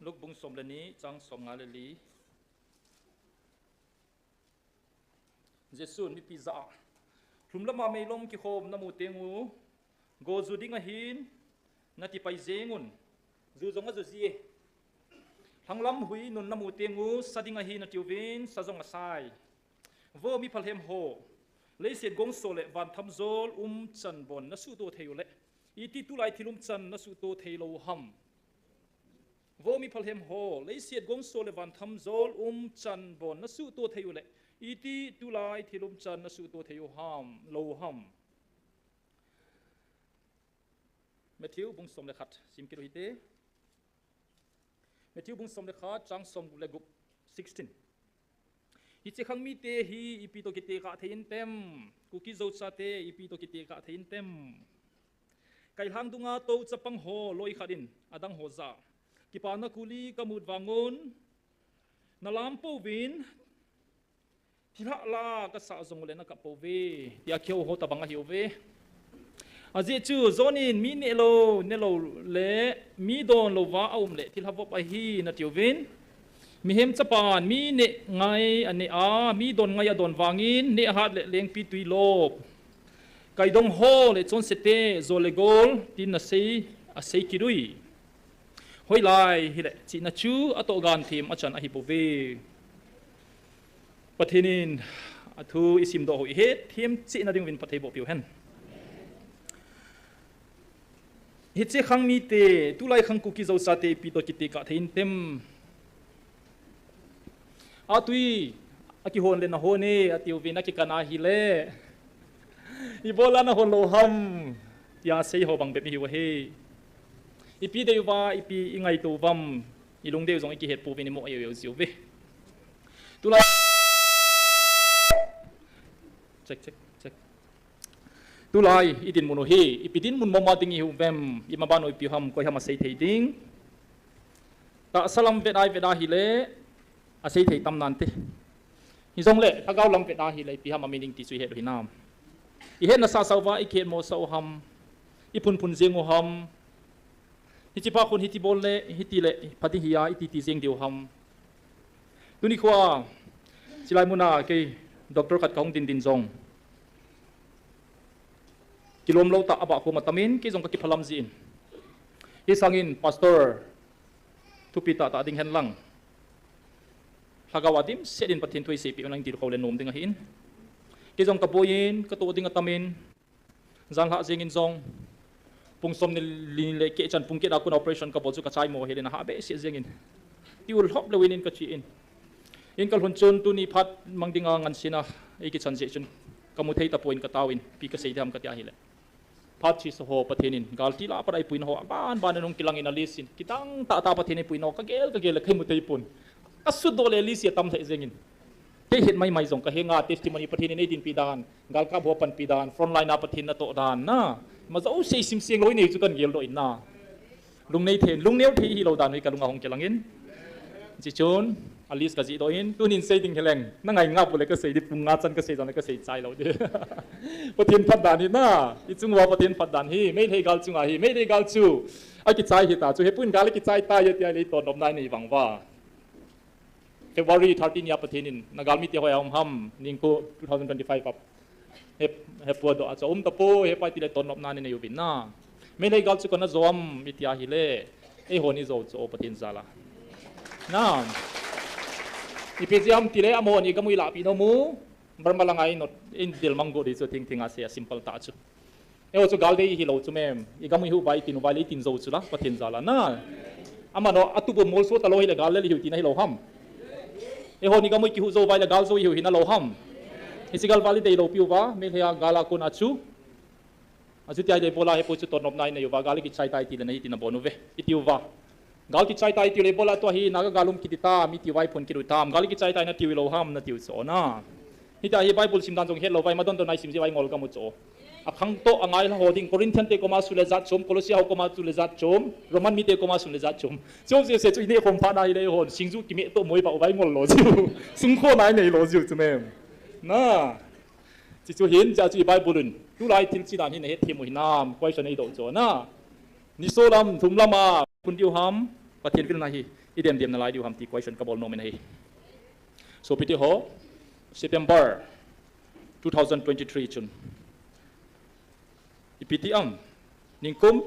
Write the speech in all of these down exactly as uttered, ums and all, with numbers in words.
Luke bung som le ni, chang som nga le li. Jesun mipi jah a, lhum lama meilom kikhom namu teng u, go ju ding ahin, nati pai jeng un. Ju jong aju ji e. Lhanglam hui nun namu teng u, sa ding ahi nati uvin, sa jong asai. Vo mi phalhem ho, leiset gongso le van thamjol umchan bon nasuhto thei u le, iti tulai thil umchan nasuhto thei lou ham? Vo mi phalhem ho, leiset gongso le van thamjol umchan bon nasuhto thei u le, iti tulai thil umchan nasuhto thei u ham, lou ham? Matthew bung som le khat, sim kit u hite. Matthew bung som le khat, chang som le gup, sixteen. Hiche khang mite hi ipi toh kitekah thei intem? Kuki Zo chate ipi toh kitekah thei intem? Kailhang dunga tou chapang ho loi khat in adang ho jah a, kipana kuli kamut vangun, nalam pouvin, thilha la kasah jong ule nakap pouve, tia kihou ho tabang ahiuve. Ajeh chu, John in mi neh lou, ne lou le mi don louva aum le thilha vop ahi nati uvin, Mihem Chapan mi neh ngai aneh a, mi don ngai adon vangin, neh ahat le lengpitwi lop, kaidong ho le chonsete, jol le gol, tin asei, asei kit ui. Hoilai hile chihna chu atoh ganthem achan ahibouve. Pathen in athu isimdoh u ihet them chehna dinguvin phatthei boh peh u hen. Hiche khang mite, tulai khang Kuki Zo chate ipi toh kitekah thei intem? Atwi akihon le nahon e, atiuvin, akikan ahile, ibola nahon lou ham, tia sei ho bang bep ihiu ahi. Ipi dei uva, ipi ingaito uvam, ilungdei u jong ikihet pouvin imo eu eu jiuve. Tulai, check, check, check. Tulai idinmun u hi ipi dinmun mama ding ihiuvem? Imaban u ipi ham, koi ham asei thei ding? Tahsa lam vet a ivet ahile asei thei tam nante. Hijongle lhagao lam vet ahile ipi ham a meaning ti chu ihet u hinam? Ihetna sasah uva ikihet mosah u ham? Iphunphun jeng u ham? Hiche pa khun hiti bol le, hiti le pha ding hia, iti ti jeng diu ham? Tuni khoa chilai muna kei doctor khat kahung din din jong kilom lou tah abah khom atamin, kei jong kakiphalam jin. Hisangin pastor thupi tahtah ding henlang, lhagao a dimset in Pathen thu iseipeh u lang ti khou le nom ding ahin. Kei jong kaboiyin, katoh ding atamin, janlhah jengin jong, pung som ni li le keh chan pung get a kon operation kabol chu kachai mo hile naha behseh jengin, tiu lhop leuin in kache in. In kalhun chun tuni phat mang dinga ngansena eikichan jeh chun kamu thei tapon, kataovin, ipi kasei diham kati ahile, phat chesa ho Pathen in galti lah a pat a eipuina ho abanban in hung kilangin, a list in kidang tahtah Pathen in eipuina ho kagel kagel le keimu theipon. Kasutdoh le list hi atam lheh jengin. Kei het maimai jong kahenga, testimony Pathen in eidinpi dan, galkap ho panpi dan, frontline a Pathen natoh dan, na, ima jouse isim seng lou inei chu kageldoh in na. Lungnei thei, lungneo thei hilou dan hi kalunga hung kilangin. Hichun a list kajihdoh in, tunin sei ding hileng nangai ngap ule, kasei di pung nga chan kasei jongle kasei chai lou di. Pathen phatdan hi na, ichung uva Pathen phatdan hi, Meitei gal chunga hi, Meitei gal chu akichai hita chu, hepun gal akichai tai tia lei tonnopna inei vang uva. February thirteen nia Pathen in, nagalmite hoiya um ham, ningkho two thousand twenty-five a, he, hepu adoh a chu aum tapoi, hepa itile tonnopna inei uvin na. Meitei gal chu koi in ajo am iti ahile, eihon ijo chu o Pathen jal a. Na, ipi jeh ham itile, amahon igam u ilahpeh nom u, Burma langa inot, idel mang got di chu thingthing a sei a simple tah chu. Eiho chu gal dei ihilou chu mem. Igam u ihuh uva, itin uva le itin jou chu la, Pathen jal a na. Amano atup u molso talou hile gal le ihiu tina hilou ham? Eihon igam u ikihuh jou uva le gal jou ihiu hina lou ham? Hiche gal val ideilou piuva, Meitei a gal a kona chu. Achuti ahile ibola hepu chu tonnopna inei uva, gal ikichai tai tile nahi tina bon uve, iti uva. Gal kichai tai tile ibola tua hi Naga gal um kiti tam, iti uva iphon kit u tam, gal kichai tai natiu hilou ham, natiu chu na. Hitia hi Bible sim dan jong hetlou uva, ima dondon a isim jeh uva ingol gam u chu. Akhangtou angai ho ding, Corinthian te koma sule jat chom, Colossia ho koma sule jat chom, Roman mite koma sule jat chom. Chu jouse chu ineh khom phat na hile eihon singju kimeh toh moiba uva ingol lou jiu. Sungkhona inei lou jiu chu mem. Na. Chuche chu hin, chuche chu i Bible in tulai thil chi dan hi nahet them u hinam, question eidoh chu na. Nisolam, lhumlam a, phun diu ham, Pathen vilna hi idem dem nalai diu ham ti question kabol nom in ahi. Sopite ho, September two thousand twenty-three chun ipi ti am? Ningkum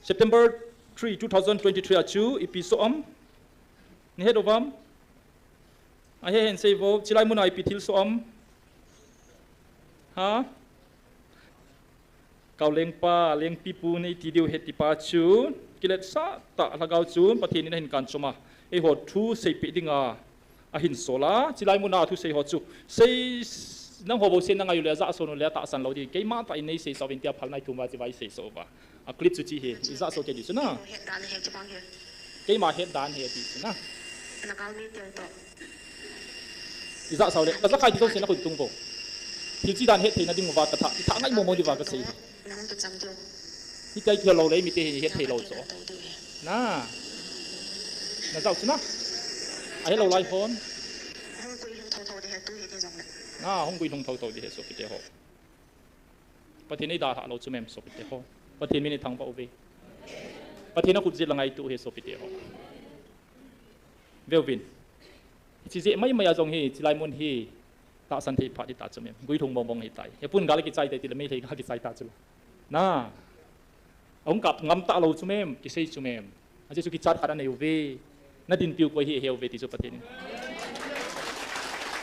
September three, two thousand twenty-three a chu ipi soh am? Nahet uvam? Ahe hen seivo, chilai muna ipi thil soh am? Ha? Kaolengpa, Lengpipu neiti diu ahi tipa chu, kiletsah tah lhagao chun Pathen in ahin kanchom a, eiho thu seipeh dinga ahin sol a, chilai muna thusei ho chu sei, nangho bou sei nangai u le, ajah son u le, atahsan lou ding, keima tah in nei seisah uvin tia phalna ithum uva, chiva isei soh uva. A clip chu chi hi, ijah soh kei ding chu na. Keima het dan hi ati chu na. Ijah soh le, kajakai ding jouse nakhut tung vo. Thil chi dan hetthei na ding uva katha, itha ngai momo diuva kasei hi. Hitia ikihou lou le, mite hi hetthei lou chu. Na. Najah u chu na. Ahelou lai hon. Na, hung guilhung thotho ding ahi sopite ho. Pathen eidalhah lou chu mem sopite ho. Pathen min ithangvah uve. Pathen akhut jet la ngaito ahi sopite ho. Veuvin. Hiche jeh maimai a jong hi, chilai mun hi, tahsan thei phat hita chu mem. Guilhung bong bong hitai. Hepun gal kichai tai tile Meitei gal kichai ta chu la. Na. Ahung kap ngam talou chu mem, kisei chu mem. Ajeh chu kichat khat anei uve. Nadinpiu koi hi aheuve ti chu Pathen in.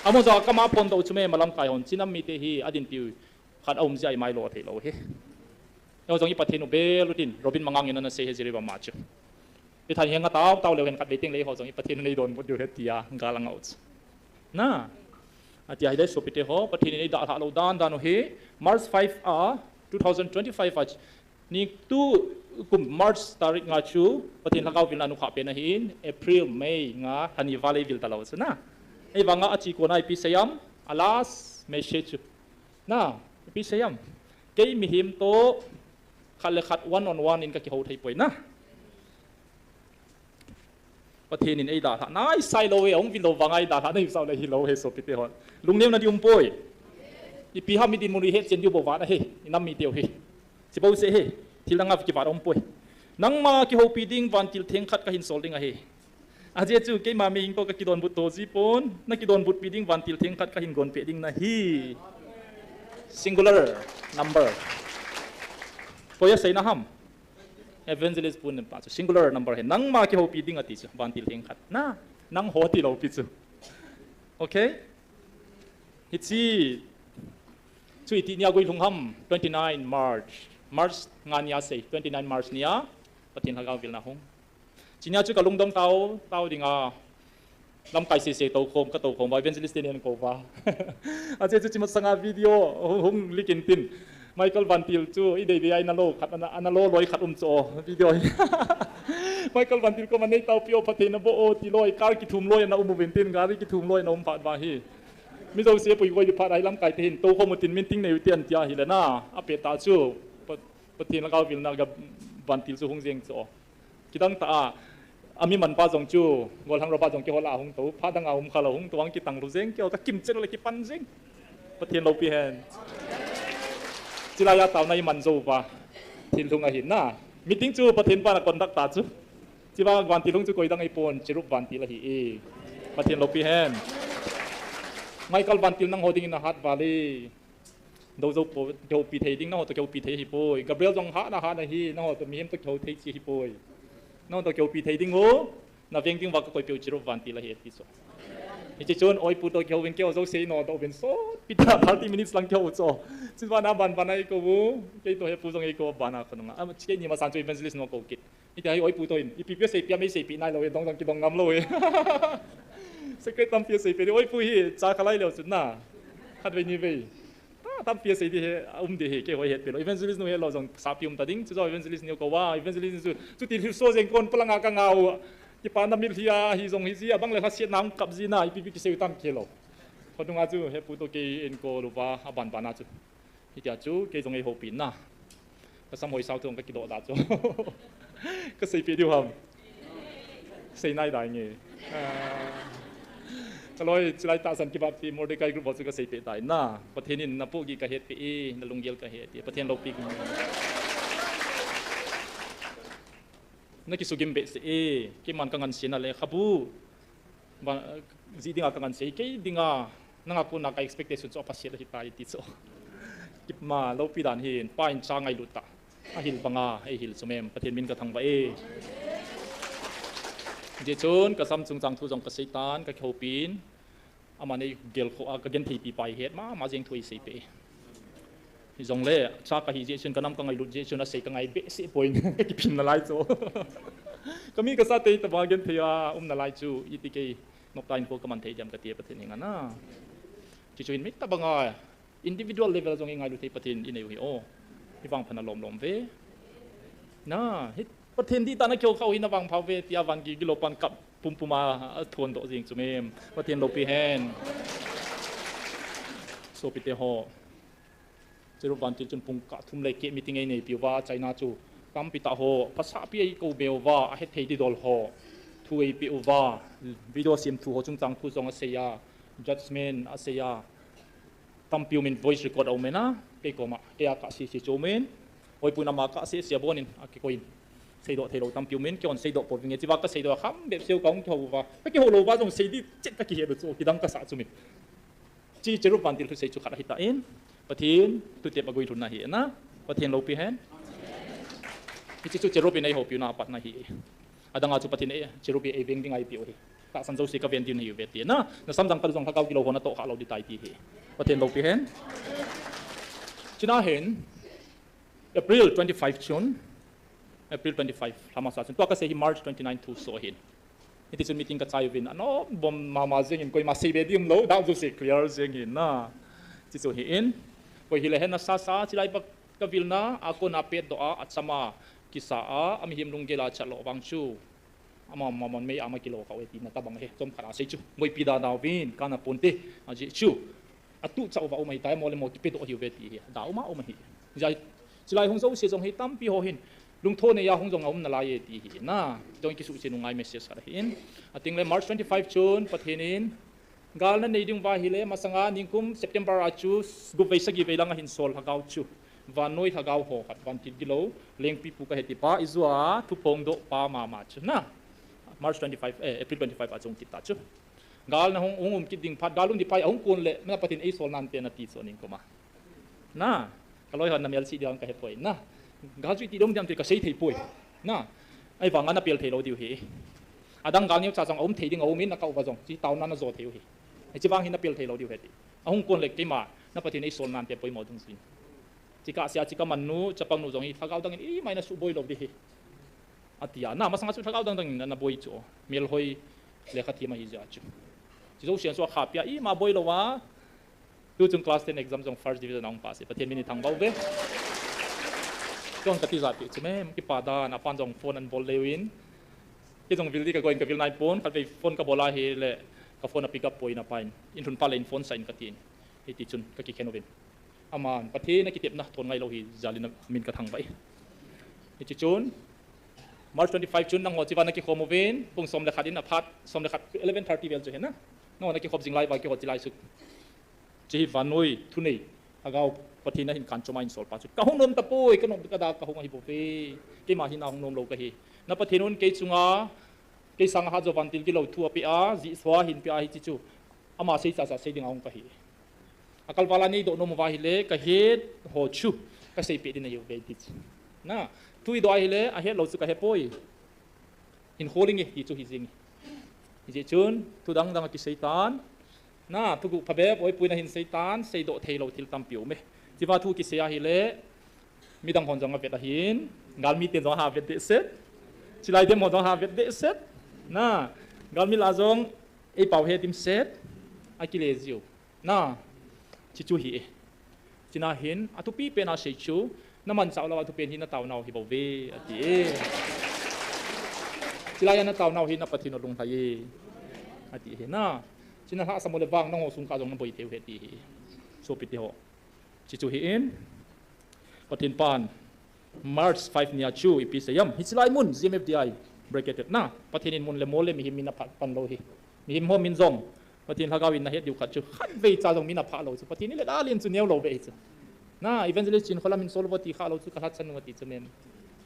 Amaho jong akam a aphondoh u chu mem, alamkai hon. Chinam mite hi adinpiu khat aum jeh a imailo theilou ahi. Eiho jong i Pathen u bel utin, Robin Mangang in ana sei ahi Jiribam a chu. Itha hi nga tao tao leu hen khatvei teng le eiho jong i Pathen u neidonbut diu ahi tia gal angah u chu. Na. Atia ahile sopite ho, Pathen in eidalhah lou dan dan u hi, March five a, two thousand twenty-five a, ni tukum March tarik nga chu, Pathen lhagao vilna anukhah pen ahin, April, May nga, lhani val eivil talou chu na. Ahivanga ache kona ipi sei am, a last message chu. Na, ipi sei am. Kei mihem toh, khat le khat one on one in kakihou thei poi na. Pathen in eidalhah naisai lou e, ahung vil lou vanga eidalhah naisai lou e, hilou ahi sopite hon. Lungneuna ding um poi. Ipi ham idinmun u ihetchen diu bou vang ahi, inam mite u hi. Chibou seh ahi, thil dang a kivat um poi. Nangma kihoupi ding vantil theng khat kahin sol ding ahi. Ajeh chu keima mihing toh kakidonbut to ji pon, nakidonbutpi ding vantil theng khat kahin gonpeh ding nahi. Singular number. Koi aseina ham? Evangelist pu nem pa chu singular number ahi, nangma kihoupi ding ati chu, vantil theng khat. Na, nangho tilou pi chu. Okay? Hiche chu iti nia guilhung ham, twenty-nine March. March nga nia sei, twenty-nine March nia, Pathen lhagao vilna hung. Chunia chu kalungdong tao, tao dinga, lamkai sese toukhom, katoukhom uva, evangelist te nin kou uva. Ajeh chu chumasanga video hung, hung leak in tin. Michael Vantil chu idei dei a inalo khat, ana, analo loi khat um chu video hi. Michael Vantil koma neitaopi o, Pathen naboh o, tiloi, car kithum loi ana um uvin tin, gari kithum loi ana um phat uva hi. Mi jouse puikoi ding phat ahi, lamkai te hin toukhom utin, meeting nei utin tia ahile na, apet tah chu, Pa-, Pathen lhagao vilna ga Vantil chu hung jeng chu. Kidang tah a, ami manpa jong chu, golhang ropa jong kihol a hung tou, phat dang a um khalou hung tou, ang kitang lhu jeng, keiho kakim chet le kipan jeng. Pathen loupi hen. Chilai a taona iman jou uva, thil lhung ahi na. Meeting chu Pathen pan a conduct ta chu. Chivang vantil hung chu koi dang ahipon, Chirup vantil ahi e. Pathen loupi hen. Michael Vantil nangho dingin ahat val e. Dou jou po, kihoupi thei ding, nangho toh kihoupi thei ahipoi. Gabriel jong hatna hatna hi, nangho toh mihem toh kihou thei chi ahipoi. Nangho toh kihoupi thei ding u, naveng ding uva kakoipeh u Chirup vantil ahi ati chu. Hiche chun, oi pu toh kihouvin keiho jouse inodoh uvin sotpi tah thirty minutes lang kihou u chu. Chun vana ban ban a eikou u, kei toh he pu jong eikou u, ban a khonung a. Am, keini masang chu evangelist nu akou kit. Hitia hi oi pu toh in, ipi pi aseipeh am, eiseipeh nailou e, dong dong kidong ngam lou e. Secret tampi aseipeh ding, oi pu hi, cha khalai leu chun na. Khatvei nivei. Ta, tampi asei ding ahi, um ding ahi, keiho hetpeh lou. Evangelist nu helou jong sapi um ta ding, chu jong evangelist nu kou uva, evangelist nu chu, chuti thilsoh jeng kon polanga kangah u. Kipana mitlhi a, hi jong hiji, abang le lhasetna hung kap ji na, ipi pi kisei u tam kilou. Khonunga chu, he pu toh kei eikou uva, aban ban a chu. Hitia chu, kei jong eihoupin na. Kasam hoi sao thong kakidoh da chu. Kaseipeh diu ham. Sei nai dai nge. Ah. Kaloi, chulai tahsan kibahpi Mordecai group ho chu kaseipeh tai na. Pathen in napohgih kahetpeh e, nalunggel kahe e ti. Pathen loupi. Na kisugim behseh e, keiman ka ngansena lekhabu. Ba, ji dinga ka ngansei, kei dinga, nanga kona ka expectation chu apha sel ahitai ti chu. Kipah loupi dan hin, pa in cha ngailut tah. Ahil banga, eihil chu mem, Pathen min ka thangvah e. Hijeh chun, ka sam chungchang thu jong ka seitan, ka kihopin, Aman eigelkhoh a, ka gentheipi pa hi het mama jeng thu eiseipeh. Hijongle, cha kahi jeh chun, ka nam ka ngailut jeh chun, asei ka ngai behseh poi, ka kiphin nalai chu. Ka mi ka sa tei tobang genthei a um nalai chu, iti kei, noptah in kho ka man thei diam kati e Pathen henga na. Chuchu hin mi tobanga, individual level jong ingailu thei Pathen inei u hi o. Hivang pha na lomlom ve. Na, hi Pathen dihtah na kihou khah u hi na vangpha uve, tia van gilou pan kap pumpum a, athondoh jing chu mem. Pathen loupi hen. Sopite ho. Cherub vantil chun pungkah thum le keh meeting eineipi uva, China chu tampi tah ho, phasahpi eikoube uva, ahethei didol ho thu eipeh uva, video sem thu ho chungchang thu jong asei a, judgment asei a, tampi umin voice record aume na, kei koma, kei a kasei sei chu aumin, hoipun ama kasei sei abonin, akikoiyin. Seidoh theilou tampi umin, keihon seidoh pouvinge, chiva kaseidoh a kham bep seu kahung kihou uva, kakihou lou uva jong sei di chet kakihet u chu, kidang kasah chu mi. Chi cherub vantil thusei chu khat ahitan, Pathen thutep aguilhunna hi na, Pathen loupi hen. Hiche chu cherub in eihoupiuna apatna hi. Adanga chu Pathen e, cherub hi eiveng dinga eipeh u hi. Tahsan jouse kaven ding nahiuve ti na, na samjang kalu jong lhagao gilou ho natoh khah lou ding tai ti hi. Pathen loupi hen. Chuna hin, April twenty-five chun, April twenty-five, lha masa chun, tua kasei hi March twenty-nine thu so ahin. Hiti chun meeting kachai uvin, anop bom mama jengin, koima seibe ding umlou, adang jouse clear jeng hin na. Chuchu hi in, koi hile hen nasasa, chilai bak kavilna, akona petdoh a, achama, kisa a, amihem lunggel a chatloh vang chu. Ama, ama, mon mei ama kilo khah uve tina tobang hi, chomkhat a sei chu. Boipi da da uvin, kana ponte, ajeh chu. Atuhchah uva um ahitai, mo le mo kipedoh ahiuve ti hi. Da uma um ahi. Hijeh a, chilai hung jouse jong hi tampi ho hin. Lungthou neiya hung jong aum nalai e ti hi. Na, jong kisuhchen u ngai message khat ahin. Atengle March twenty-five chun, Pathen in. Gal nanei ding uva ahile, masanga ningkum September a chu, gup vei sagi vei lang ahin sol lhagao chu. Vannoi lhagao ho khat, vantil gilou, lengpipu kahe tipa, ijua, thu phongdoh pa mama chu. Na, March twenty-five, eh, April twenty-five a chung kit ta chu. Gal nahung, hung um kit ding phat, gal um ding phat, ahung kon le, na Pathen eisol nante nati chu ningkuma. Na, kaloi hon namelchih diu kahe poi, na. Gal chu iti dong diam ti kasei thei poi. Na, ahivanga napel thei lou diu hi. Adang gal neocha jong aum thei ding aumin, nakah uva jong, chi taona najo thei u hi. Hiche vang hi napel thei lou diu hi ti. Ahung kon le keima, na Pathen eisol nante poimo dungjuiyin. Chi kasei a, chi kamannu, chapangnu jong hi, lhagao dangin, ima nasuh boi lou ding hi. Atia, na, masanga chu lhagao dang dangin, na, naboi chu, melhoi, lekha them ahi jeh a chu. Chi jouse a chu akhapia, ima boi louva, tuchung class ten exam jong first division ahung pass e, Pathen min eithangvah uve. Chun kati jat pi chu mem, kipa dan, apan jong phone anabol leuvin. Kei jong vil ding kagon, kavil naipon, khatvei phone kabol ahile, ka phone a pick up poi na pain. Inlhun phat le in phone sah in katin. Hiti chun, kakikhen uvin. Aman, Pathen a kitepna, thon ngailou hi, jal in amin kathangvah e. Hiche chun, March twenty-five chun, nangho chiva nakikhom uvin, pung som le khat in aphat, som le khat, eleven thirty vel chu hena. Nangho nakikhop jing lai uva, keiho chilai suk. Hiche hi vannoi, thunei, lhagao, Pathen a hin kanchom a hin sol pa chu. Kahung nom tapoi, kanom kada kahung ahi bouve. Keima hin ahung nom lou kahi. Na Pathen un kei chunga, kei sanga hatjo vantil gilou thu apeh a, jihsua ahin peh a hiche chu. Ama sei chacha sei ding ahung kahi. Akalval a neidoh nom uva ahile, kahet ho chu, kaseipeh ding nahiuve ti chu. Na, thu idoh ahile, ahet lou chu kahepoi. Hinkho lhing e, ti chu hijing e. Hijeh chun, thu dang dang akiseitan. Na, thuguh phabep, oipuina hinseitan, seidoh theilou thil tampi aume. Chiva thu kisei ahile, midang hon jong avet ahin, galmi ten jong avet behseh. Chilai dem hon jong avet behseh. Na, galmi lah a jong, eipao he dimset, akile jiu. Na, chuchu hi e. Chuna hin, athupi pen a sei chu, namanchah lou a thupen hi nataonau hi bouve, ati e. Chilai a nataonau hi na Pathen u lunglhai e, ati hi na. Chuna lhahsam u le vang nangho sung kah jong naboi thei u ahi ti hi. Sopite ho. Chuchu hi in, Pathen pan, March five nia chu ipi seiyam. Hiche lai mun, G M F D I, bracketed na. Pathen in mun le mol le mihem min aphat pan lou hi. Mihem ho min jong. Pathen lhagao in nahet diu khat chu. Khatvei cha jong min aphah lou chu. Pathen in le dalin chu neo lou ve chu. Na, evangelist Chinkholam in sol uvo ti khah lou chu, kalhachan u ati chu mem.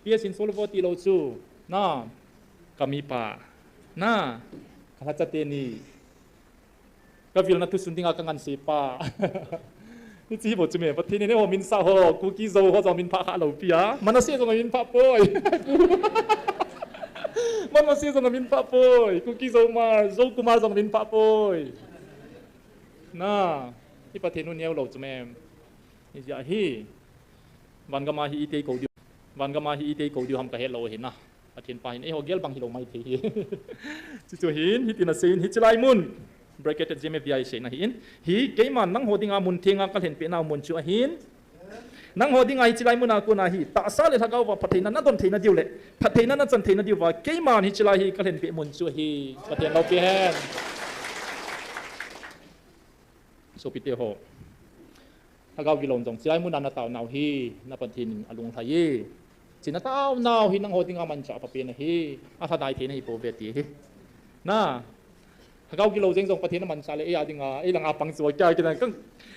P S in sol uvo ti lou chu. Na, kamipa. Na, kalhacha teni. Kavilna thusun dinga kangansepa. Hiche hi bou chu me, Pathen in eiho min sah ho, Kuki Zo ho jong min phah kha lou pi a. Manasseh jong min phah poi. Manasseh jong min phah poi. Kuki Zo Kumar, Zo Kumar jong min phah poi. Na, hi Pathen u neo lou chu me. Hijeh a hi. Van gam a hi iti kou diu. Van gam a hi iti kou diu ham kahet lou ahi na. Pathen pa hin eiho gel bang hilou maithei hi. Chuchu hin, hitin asei in, hiche lai mun. Bracketed G M F D I sei na hin. Hi, keiman nangho dinga mun thenga kalhenpeh nau mun chu ahin. Nangho dinga hiche lai mun a kona hi. Tahsa le lhagao va phattheina nadon theina diu le. Phattheina nachan theina diu va. Keiman hiche lai hi kalhenpeh mun chu ahi. Pathen loupi hen. Sopite ho. Lhagao gilou jong, chilai mun a natao nau hi, na Pathen in alunglhai e. Chi natao nau hi nangho dinga manchah aphapen ahi, alhadai thei nahi pouve ti hi. Na, lhagao gilou jeng jong Pathen in amanchah le, eia dinga, ei langa pang chu, kya kina, kang,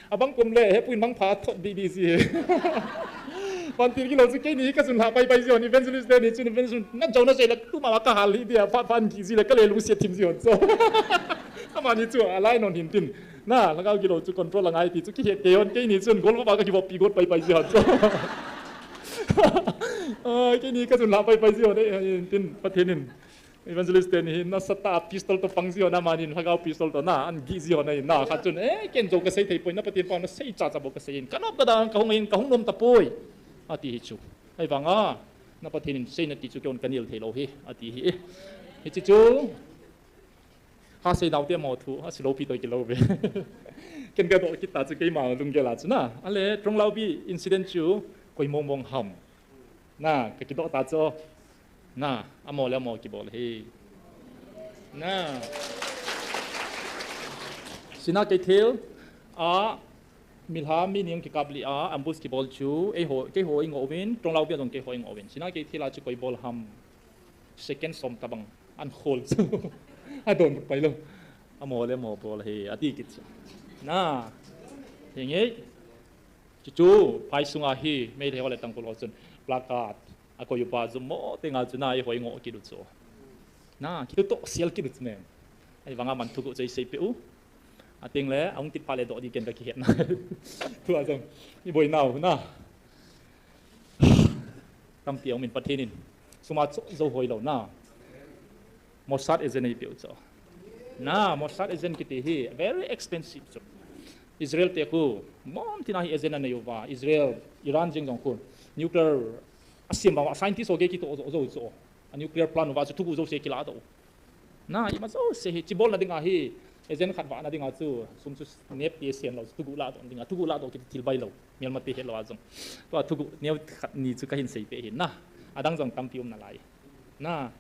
abang kum le, hepuin mangpha thot di di ji. Vantil gilou chu keini hi kajun lhah pai pai ji hon, evangelist te ni chun, evangelist, najou najei le, tuma kahal hi dia, phat phat ki ji le, kale lungset thim ji hon chu. Amani chu, alai non hin tin. Na, lhagao gilou chu control angai ti chu kihet kei hon, keini chun golvop a kakivop pi got pai pai ji hon chu. Ai, keini kajun lhah pai pai ji hon, eh, eh, tin, Pathen in. Evangelist teni hin, nasatah a pistol toh pang ji hon, amani in lhagao pistol toh, na, an gih ji hon, eh, na, khat chun, eh, ken jou kasei thei poi, na Pathen pao nasei chacha bou kasei in. Kanop kadang, kahung in, kahung nom tapoi. Ati hi chu. Ahivanga, na Pathen in seina ti chu keihon kanel thei lou hi, ati hi. Hiche chu, Kasei nau te mo thu, asei lou pi toh kilou ve. Ken kadoh kit ta chu keima lunggel a chu na. Ale, Tronglaubi incident chu koi mong mong ham. Na, kakidoh ta chu. Na, amo le amo kibol hi. Na. Sina Keithel a, milha mi ning kikap li a, ambush kibol chu, eiho, keiho ingoh uvin, Tronglaubi a jong keiho ingoh uvin. Sina Keithel a chu koi bol ham. Second som tabang an khol chu. Adon pai lou. Amo le amo bol hi, ati kit chu. Na. Hi ngei. Chuchu, phai sunga hi, Meitei ho le Tangkhul ho chun. Placard. Akoi upa jum mo, tenga chu na, eiho ingoh kit u chu. Na, kitoh sel kit u chu ne. Ahivanga man thuguh chu isei peh u. Ating le, ahung kit phat le doh di ken kakihet na. Tua jong. Iboi nau, na. Tampi aum in Pathen in. Sum a cho jou hoi lou na. Mossad agent eipeh u cho. Na, Mossad agent kiti hi very expensive cho. Israel te khu, mom tina hi agent anei uva. Israel, Iran jeng jong khu. Nuclear asem uva, scientist ho gei kitoh jou jou cho. A nuclear plant uva chu thuguh jouse kilah doh. Na, ima jouse hi, chi bolna dinga hi, agent khat vahna dinga chu, sum chu nep ti sen lou, thuguh lah doh dinga, thuguh lah doh kiti thil bai lou, melma te het lou a jong. Tua thuguh neo khat ni chu kahin sei peh hin na, adang jong tampi um nalai. Na,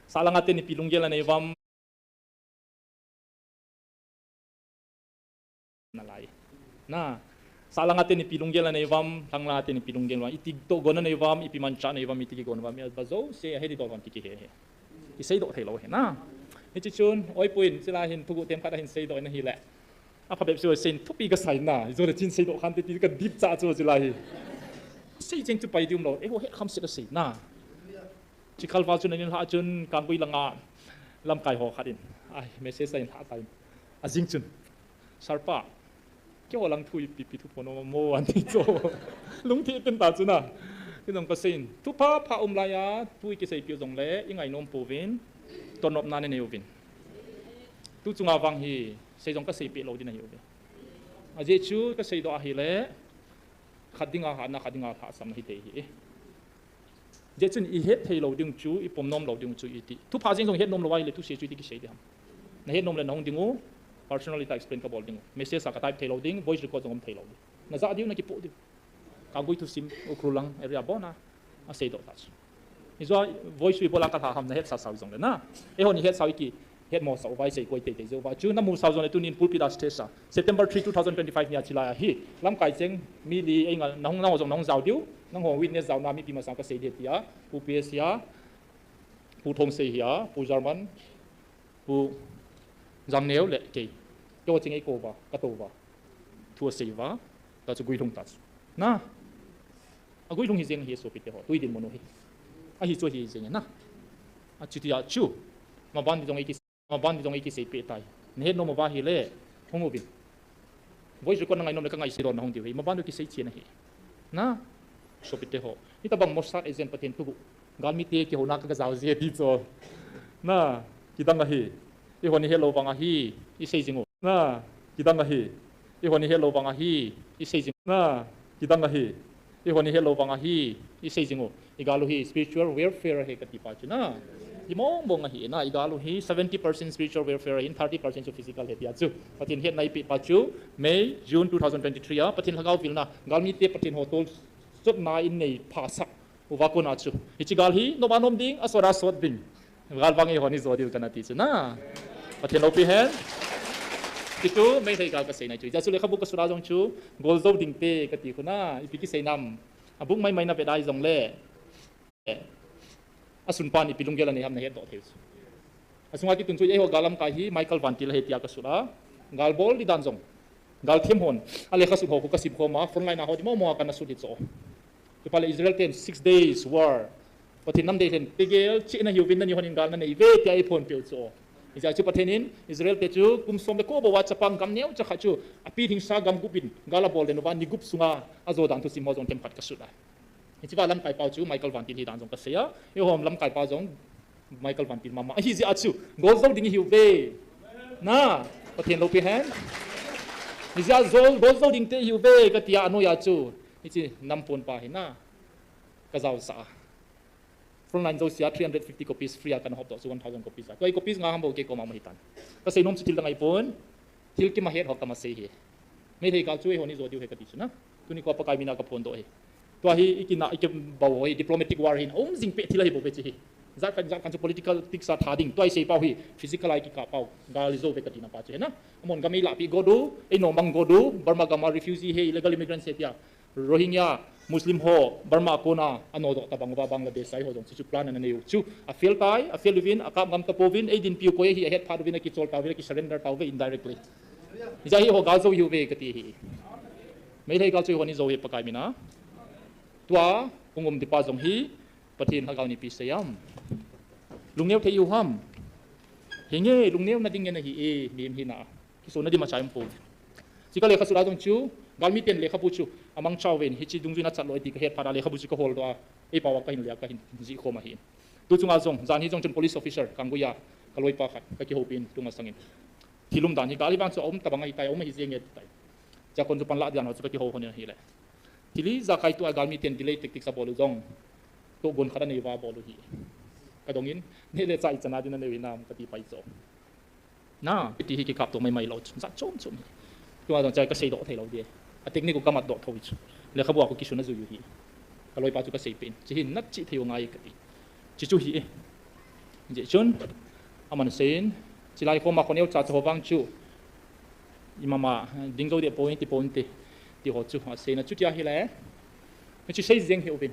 sah langa teni ipi lunggel anei uvam. Nalai. Na, sah langa teni ipi lunggel anei uvam, lhang langa teni ipi lunggel uvam, iti tohgon anei uvam, ipi manchah anei uvam, iti kigon uvam, iba jouse ahet ding doh uvam ti kihe he. Kisei doh thei lou hi na. Hiche chun, oi puin, chilai hin thuguh tem khat ahin sei doh in ahile. Aphabep chu seiin thupi kasai na, ijole chin sei doh khan te ti kadip cha chu chilai hi. Sei cheng chu pai ding um lou, eiho het kham set asei na. Chikhalval chun anin lhah chun Kanggui langa lamkai ho khat in. Ai, message ahin lhah tai. Ajing chun. Sir pa, keiho lang thu ipi ipi thu phon mo mo an ti chu. Lungthim pen ta chu na. Kei jong kasei in. Thu pha pha um lai a, thu ikisei piu jongle, ingai nom pouvin. Tonopna nei nei uvin. Tu chunga vang hi, sei jong kasei peh lou ding ahi uve. Ajeh chu kasei doh ahile, khat dinga hatna, khat dinga lhahsamna hithei hi. Jeh chun ihet thei lou ding chu, ipom nom lou ding chu iti. Thupha jeng jong het nom lou ahile thuse chu iti kisei ding ham. Nahet nom le nahung ding u, personally ta explain kabol ding u. Message a ka type thei lou ding, voice record jong um thei lou ding. Najah diu nakipoh diu. Kanggui thusim, Ukhrul lang area abona asei doh ta chu. Hijeh a voice record a kalha ham nahet sasa u jongle na. Eihon ihet sa u iki, hetmo sa uva isei koi teitei jeh uva. Chu namu sa u jongle tunin pulpit a stage a. September three, two thousand twenty-five nia chilai a hi. Lamkai cheng mi li einga nahung nangho jong nahung jao diu. Nangho witness jaona mipi masang kasei ding tia. Pu P S hia, Pu Thongsei hia, Pu German, Pu Jangneo le kei. Keiho cheng eikou uva, katou uva. Thu asei uva, ta chu guilhung ta chu. Na. Aguilhung hi jeng hi sopite ho, tui dinmun u hi. Ahi chu hi jeng na. Achuti a chu, maban di jong eiki, maban di jong eiki sei pe tai. Nahet nom uva ahile, hung uvin. Voice record na ngai nom le ka ngaisih don na hung diu hi. Maban di kisei chen ahi. Na, sopite ho. Hitabang Mossad agent Pathen thuguh. Galmite kihouna ka gajao ji ti chu. Na, kidang ahi. Eihon ihet lou vang ahi. Isei jing u. Na, kidang ahi. Eihon ihet lou vang ahi. Isei jing u. Na, kidang ahi. Eihon ihet lou vang ahi. Isei jing u. Igal u hi spiritual warfare ahi kati pa chu na. Hi mong mong ahi na, igal u hi seventy percent spiritual warfare ahin, thirty percent chu physical ahi tia chu. Pathen hetna ipi pa chu, May, June two thousand twenty-three a, Pathen lhagao vilna, galmite Pathen ho tolchotna in nei phasah uva kona chu. Hiche gal hi, nom a nom ding, asot a sot ding. Gal vang eihon ijo diu kana ti chu na. Pathen loupi hen. Hichu, Meitei gal kasei nai chu. Hijeh chun lekhabu kasut a jong chu, gol jou ding te kati khu na, ipi kisei nam. Abuk mai mai na ve dai jong le. Asunpan ipi lunggel anei ham nahet doh thei chu. Asunga kitun chu eiho gal lamkai hi Michael Vantil ahi tia kasut a. Gal bol di dan jong. Gal them hon. Alekha sut ho khu kasim khom a. Frontline a ho di momo a kana sut hi chu. Chuphat le Israel ten six days war. Pathen namdei lhen tegel chihna hiuvin nanihon in gal nanei uve tia eiphon peh u chu. Hijeh chun Pathen in Israel te chu kum som le ko bou a chapang gam neocha khat chu. Api hingsa gam gup in gal abol den uva ni gup sunga ajo dan thusim ho jong themkhat kasut a. Hichea lamkai pau chu Michael Vantil hi dan jong kasei a. Eiho lamkai pau jong Michael Vantil mama. Ahi jeh a chu, gol jou ding ihiuve. Na, Pathen loupi hen. Hijeh a gol, gol jou ding te ihiuve, katia anoi a chu. Hiche nampon pa hi na. Kajao sah a. Frontline jousea three hundred fifty copies free a kana hop doh chu one thousand copies a. Tua hi copies nga ham bou kei koma um ahitan. Kasei nom chu thil dang ahipon. Thil kimahet ho kamasei hi. Meitei gal chu eihon ijo diu ahi kati chu na. Tuni kho Pakai mina kaphondoh ahi. Tua hi ikina, ikibau ho hi diplomatic war hin aum jing peh thil ahi bou ve chu hi. Jat khat, jat khat chu political tactics a tha ding. Tua isei pau hi physical a ikikap pau. Gal ijo uve katina pa chu hi na. Amahon gam eilahpeh got u, einomang got u, Burma gam a refugee ahi, illegal immigrants ahi tia. Rohingya, Muslim ho, Burma a kona, anodoh tabang uva Bangladesh a eiho jong chu, chu plan ana nei u chu. A fail tai, a fail uvin, akap ngam tapouvin, eidinpi u koi ahi, ahet phat uvin, akichol tauvin, akisurrender tauve indirectly. Hijeh a hi eiho gal jou ihiuve kati ahi. Meitei gal chu eihon ijo ahi Pakai mina. Tua, hung um dipa jong hi, Pathen lhagao in ipi asei ham. Lungneo thei ihiu ham. Hinge, lungneo na ding ngen ahi e, mihem hina. Kisona ding machai um pouve. Hiche ka lekha sut a jong chu, galmiten lekhabu chu, amangcha uvin, hiche dungjuiyin achat lou e ti kahet phat a lekhabu chu kahol doh a, eipao a kahin le a kahin jih khom ahi. Tu chunga jong, jan hi jong chun police officer, Kanggui a, kaloipa khat, kakihoupi in, tua masangin. Thil umdan hi gal hi vang chu aum tabang ahitai, aum ahi jenge ahitai. Chua kon chu panlah dan ho chu kakihou lhon in ahile. Thil ijakai tua galmiten delay tactics abol u jong. Tohgon khat anei uva abol u ahi. Kadongin, neh le chah ichan a ding nanei u hinam kati pai chu. Na, iti hi kikapto maimai lou chu. Jat chom chom hi. Tua jong chai kasei doh thei lou ding. A technique u kamat doh thou hi chu. Lekhabu a khu kisun ajui u ahi. Kaloipa chu kaseipeh in. Hiche hin nachih thei u ngai kati. Hiche chu ahi. Hijeh chun, aman aseiyin, chulai khoma khoneo cha cha ho vang chu, imama, ding jou deh poi, ti poi ti, ti ho chu, aseina chutia ahile, hichu sei jeng hih uvin.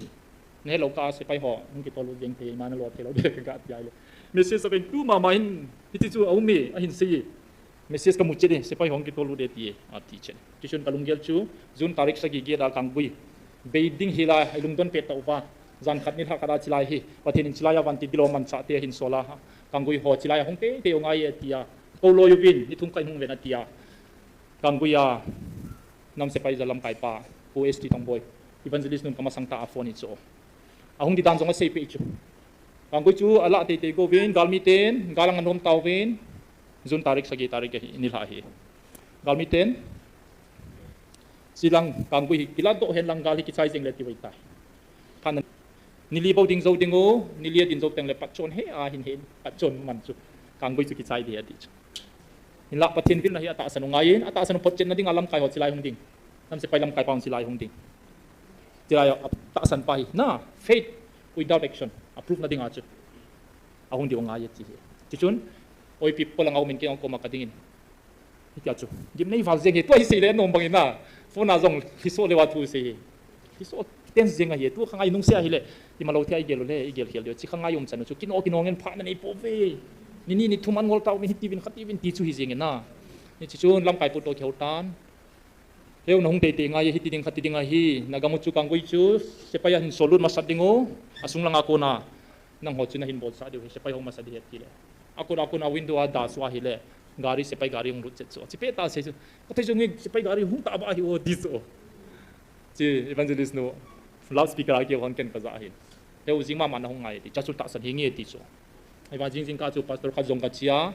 Nahelou kah a sepai ho, hung kitol lut jeng thei, ima nalo thei lou ding kaga ti ahile. Message aveng tu mama hin, hiti chu aum e, ahin sei e. Message kamu chet e, sepai ho hung kitol lut e ti e, ati chet. Tichun kalunggel chu, June tarik sagi get a Kanggui. Bei ding hilai, ilungdon pet tauva. Jan khat nilhah khat a chulai hi, Pathen in chulai a vantil dilou manchah te ahin sol a, Kanggui ho chulai a hung teitei u ngai e tia. Kou loi uvin, ni thum kahin hung uvin atia. Kanggui a, nam sepai ja lamkai pa, Pu S T Tongboi. Evangelist nun kamasang tah a phone hi chu. Ahung di dan jong aseipeh chu. Kanggui chu alah teitei go uvin, galmiten, gal anganom tauvin, June tarik sagi tarik ahi, nilhah ahi. Galmiten, Chilang Kanggui hi kilah doh hen lang gal hi kichai jeng le ti vei tai. Phat na ni li bou ding jou ding u, ni li a ding jou teng le patchon he a hin he patchon man chu. Kanggui chu kichai ding ati chu. Hinlah Pathen vilna hi atahsan u ngai in, atahsan u photchetna ding a lamkai ho chulai hung ding. Nam sepai lamkai pa hung chulai hung ding. Chulai a tahsan pa hi na faith without action. A proof na ding a chu. Ahung ding u ngai e ti hi. Tichun, oi people ang a um in kei ang koma kading in. Hitia chu. Gimnei val jeng hi, tua hi sei le nom bang in na. Phone a jong, hiso le wa thu sei hi. Hiso ten jeng ahi, tu khangai nung se ahile. Ima lou thei a igel u le, igel khel diu. Chi khangai um chan u chu, kino kino ngen pha nanei pouve. Ni ni ni thum an ngol tau, mi hiti vin, khati vin, ti chu hi jeng in na. Hichi chun, lamkai pu to kihou tan. Heu na hung teitei ngai, hiti ding, khati ding ahi. Na gam u chu Kanggui chu, sepai a hin sol lut masat ding u. Asung langa kona. Nangho chu nahin bolsah diu hi, sepai ho masa ding ahi tile. Akon, akon a window a da chu ahile, gari, sepai gari hung lut chet chu. Chipet a sei chu. Kathei jong hi sepai gari hung ta ba ahi o ti chu. Chi evangelist nu, loudspeaker a kihon ken kaja ahi. Heu jing mama nahung ngai ti, cha chu tahsan hi nge ti chu. Ahivang jing jingkah chu pastor khat jong kache a,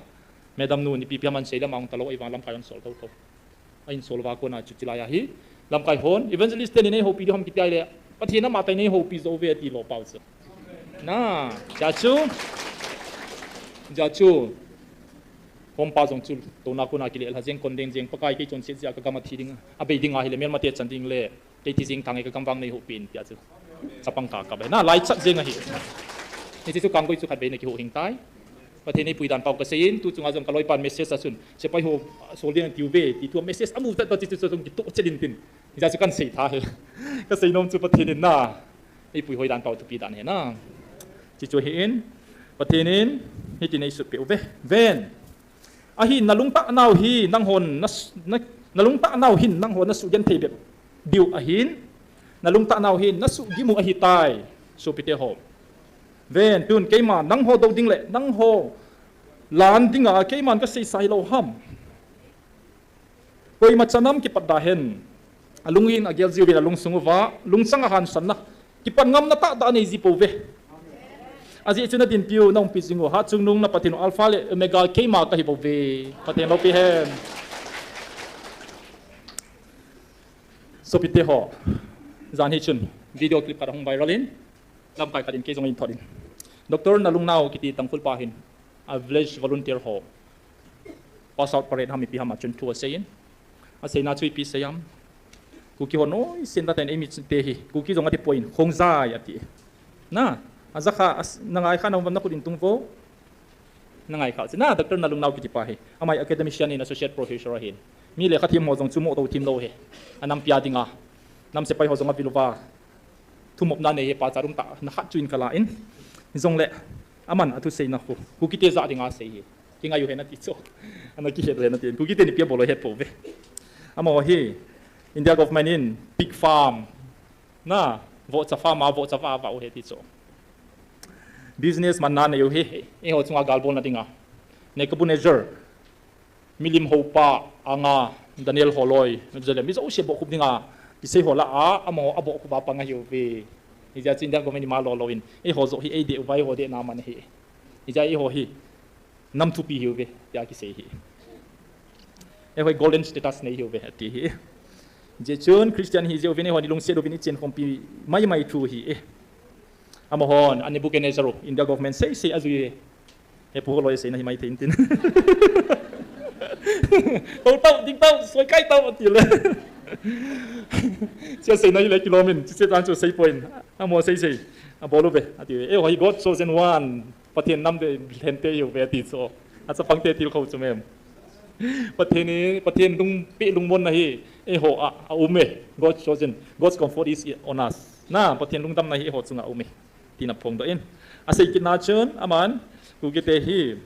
Madam nu, nipi pi a man sei le ma hung talou, ahivang lamkai hon sol thotho. Ahin sol uva kona chu chilai ahi. Lamkai hon, evangelist ten in eihoupi diu ham kiti ahile, Pathen amatah in eihoupi jou uve ati lou pau chu. Na, hijeh chun, hijeh chun, home pa jong chu, touna kona kile lha jeng, kon deng jeng, Pakai kei chonset jeh a kagam athi ding, abei ding ahile, melmate chan ding le, kei thi jeng thange kagam vang neihoupi in tia chu. Chapang kakap ahi. Na, lai chat jeng ahi. Hiche chu kanggui chu khatvei na kihou hing tai. Pathen eipui dan pau kasei in, tu chunga jong kaloipan message a chun, sepai ho sol ding tiu ve, ti thu a message amu tah tah chu chu jong kitoh chet in tin. Hijeh chu kahin sei tha hi. Kasei nom chu Pathen in na, eipui hoi dan pau thupi dan ahi na. Chi chu ahin, Pathen in, hitin eisut peh uve. Ven. Ahin nalungtah nau hi nanghon na, na, nalungtah nau hin nanghon nasugenthei bep diu ahin, nalungtah nau hin nasuhgim u ahitai, sopite ho. Ven, tun keima nangho dou ding le nangho lan dinga keiman kaseisa hilou ham. Koima chanam kipat da hen. Alung in agel jiuvin alungsung uva, lungchang a hansanna, kipat ngamna tahtah anei ji pouve. Ajeh chu nadinpiu, naumpi jing u, Hatchungnung na Pathen u, Alpha le Omega keima kahi bouve. Pathen loupi hen. Sopite ho, jan hi chun video clip khat ahung viral in, lamkai khat in kei jong eithot in. Doctor Nalungnao kiti Tangkhul pa hin, a village volunteer ho pass out parade ham ipi ham a chun thu asei in. Aseina chu ipi sei ham. Kuki ho noisen tah in eimi te hi, Kuki jong ati poi in, Khongjai ati. Na, ajakha, as-, nangai kha na um uvam, nakhut in tung vo. Nangai kha, asei na, Doctor Nalungnao kiti pa hi. Ama hi academician in, associate professor ahin. Mi lekha them ho jong chu moh tou them lou hi. Anampi a dinga. Nam sepai ho jong avil uva. Thumopna nei hi, pachat um tah, na khat chu in kala in. Jongle, aman athuseina khu, Kukite jah dinga asei hi. Kingai u hen ati chu. Ana kihet u hen ati. Kukite nipi abol u het pouve. Amaho hi, India government in pig farm, na, vohcha farm a, vohcha va, va u hi ati chu. Business manna nei u hi, eiho chunga gal bolna dinga. Nebuchadnezzar, milim hopa, anga, Daniel holoi, Jerusalem, mi jouse bohkhup dinga, kisei ho lah a, amaho abohkhup a pang ahiuve. Hijeh chun India government ima lo lou in, eiho joh hi eideh uva, eiho dehna man ahi. Hijeh a eiho hi, nam thupi hiuve, tia kisei hi. Eiho hi golden status nei hiuve, ati hi. Hijeh chun Christian hi jeh uvin eiho ni lungset uvin ichenkhompi maimai thu hi e. Amahon, a Nebuchadnezzar u, India government sei sei ajui e. He pu holoi seina hi maithei intin. Tou tau, ding tau, soikai tau, ati le. Sia seina hi le kilomin, chi se tan chu sei poi in. Amaho sei sei. Abol uve, ati uve. Eiho hi God chosen one. Pathen namdeh lhente hiuve ati chu. Achapangte tilkhou chu mem. Pathen in, Pathen lungpi lungmonna hi eiho a, aum e. God's chosen, God's comfort is on us. Na, Pathen lungdamna hi eiho chunga aum e. Tina phongdoh in. Asei kitna chun, aman, Kukite hi,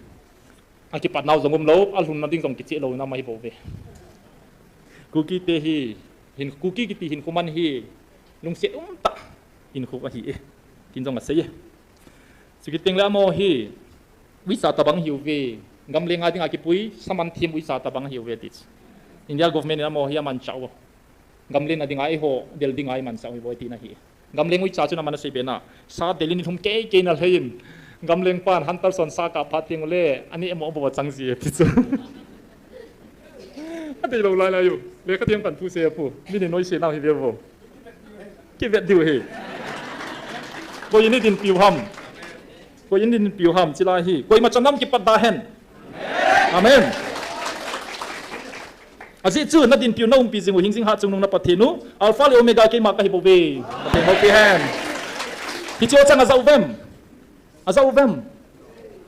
akipat nau jong umlou, alhunna ding jong kicheh lou nam ahi bouve. Kukite hi, hin, Kuki kiti hinkho man hi, lungset umtah hinkho ahi e. Tin jong asei e. Chukit tengle amaho hi, uicha tobang hiuve, gamlenga dinga kipui, saman them uicha tobang hiuve ti chu. India government in amaho hi amanchah u. Gamlenna dinga eiho del dinga imanchah u hi bou tina hi. Gamleng uicha chun aman asei be na, sa del in lhum kei kei na lhei in, gamleng pan hunter son sa kap phat teng ule, ani emo bou achang ji e ti chu. Adeilou lai lai u, lekha them kan thu sei apu, mi ni noise nau hi ve vo. Kivet diu hi. Koi in idinpiu ham. Koi in idinpiu ham, chilai hi. Koima chanam kipat da hen. Amen. Ajeh chu nadinpiu naumpi jing u hingjing Hatchungnung na Pathen u, Alpha le Omega keima kahi bouve. Pathen houpi hen. Hiche chang aja uvem. Aja uvem.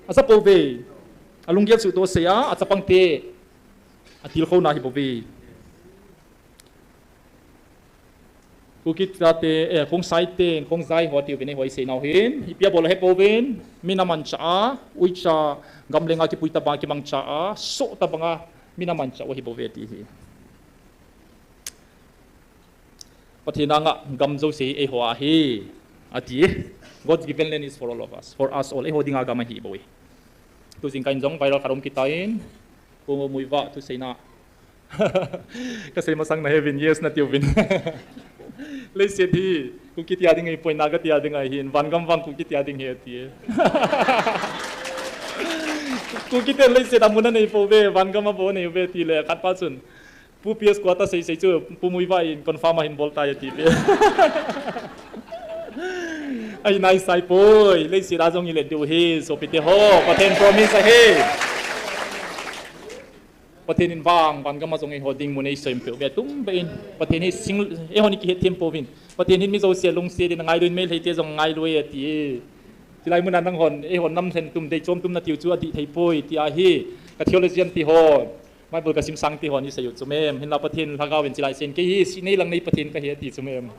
Aja pouve. Alunggel chu to sei a, achapangte atilkhouna hi bouve. Kuki chate, eh, Khongsaite, Khongjai ho tiu vin eiho isei nau hin, ipi abol u hepouvin, min amanchah a, uicha, gamlenga kipui tobanga kimangcha a, soh tobanga, min amanchah u ahi bouve ti hi. Pathen anga gam jouse hi eiho a ahi. Ati, God's given land is for all of us, for us all. Eiho dinga gam ahi bou e. Tu jingkah in jong viral khat um kitan, Pu Muivah thuseina. Kasei masang nahe uvin, yes nati uvin. Leiset hi Kuki tia ding ahipoi, Naga tia ding ahin, vangam vang Kuki tia ding ahi ati. Kuki te leiset a mun anei pouve, vangam a bou anei uve tile, khat pa chun Pu P S Kua ta sei sei chu, Pu Muivah in confirm ahin bol tai ati ve. Ahi nai sai poi, leiset a jong i let diu ahi, sopite ho, Pathen promise ahi. Pathen in vang, vangam a jong eiho ding mun eisem peh uve, tum be in. Pathen hi sing, eihon i kihet them pouvin. Pathen hin mi jouse lungset in angailu in, Meitei te jong angailu e ati. Chulai mun a nanghon, eihon nam lhen tum, dei chom tum natiu chu adih thei poi, ti ahi. Ka theologian te ho, Bible ka simsang te hon i sei u chu mem. Hinla Pathen Lhagao in chulai sen, kei hi sinei langnei Pathen kahi ati chu mem.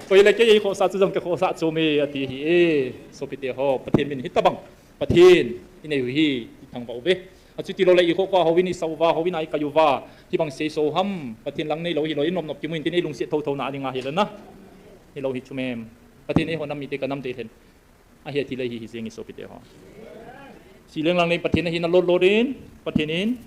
Koi le kei eikhohsah chu jong kakhohsah chu me ati hi e. Sopite ho, Pathen min hitabang Pathen i nei u hi i thangvah uve. Achuti lou le i khohkhoh a houin i sau uva, houin a i kai uva, hibang seiso ham, Pathen lang neilou hilou, i nop nop kimu in tin ei lungset thotho na a dinga hi le na. Hilou hi chu mem. Pathen eiho nam mite ka nam te lhen. Ahi ati le hi hi jeng i sopite ho. Sileng lang nei Pathen ahi na lot lot in, Pathen in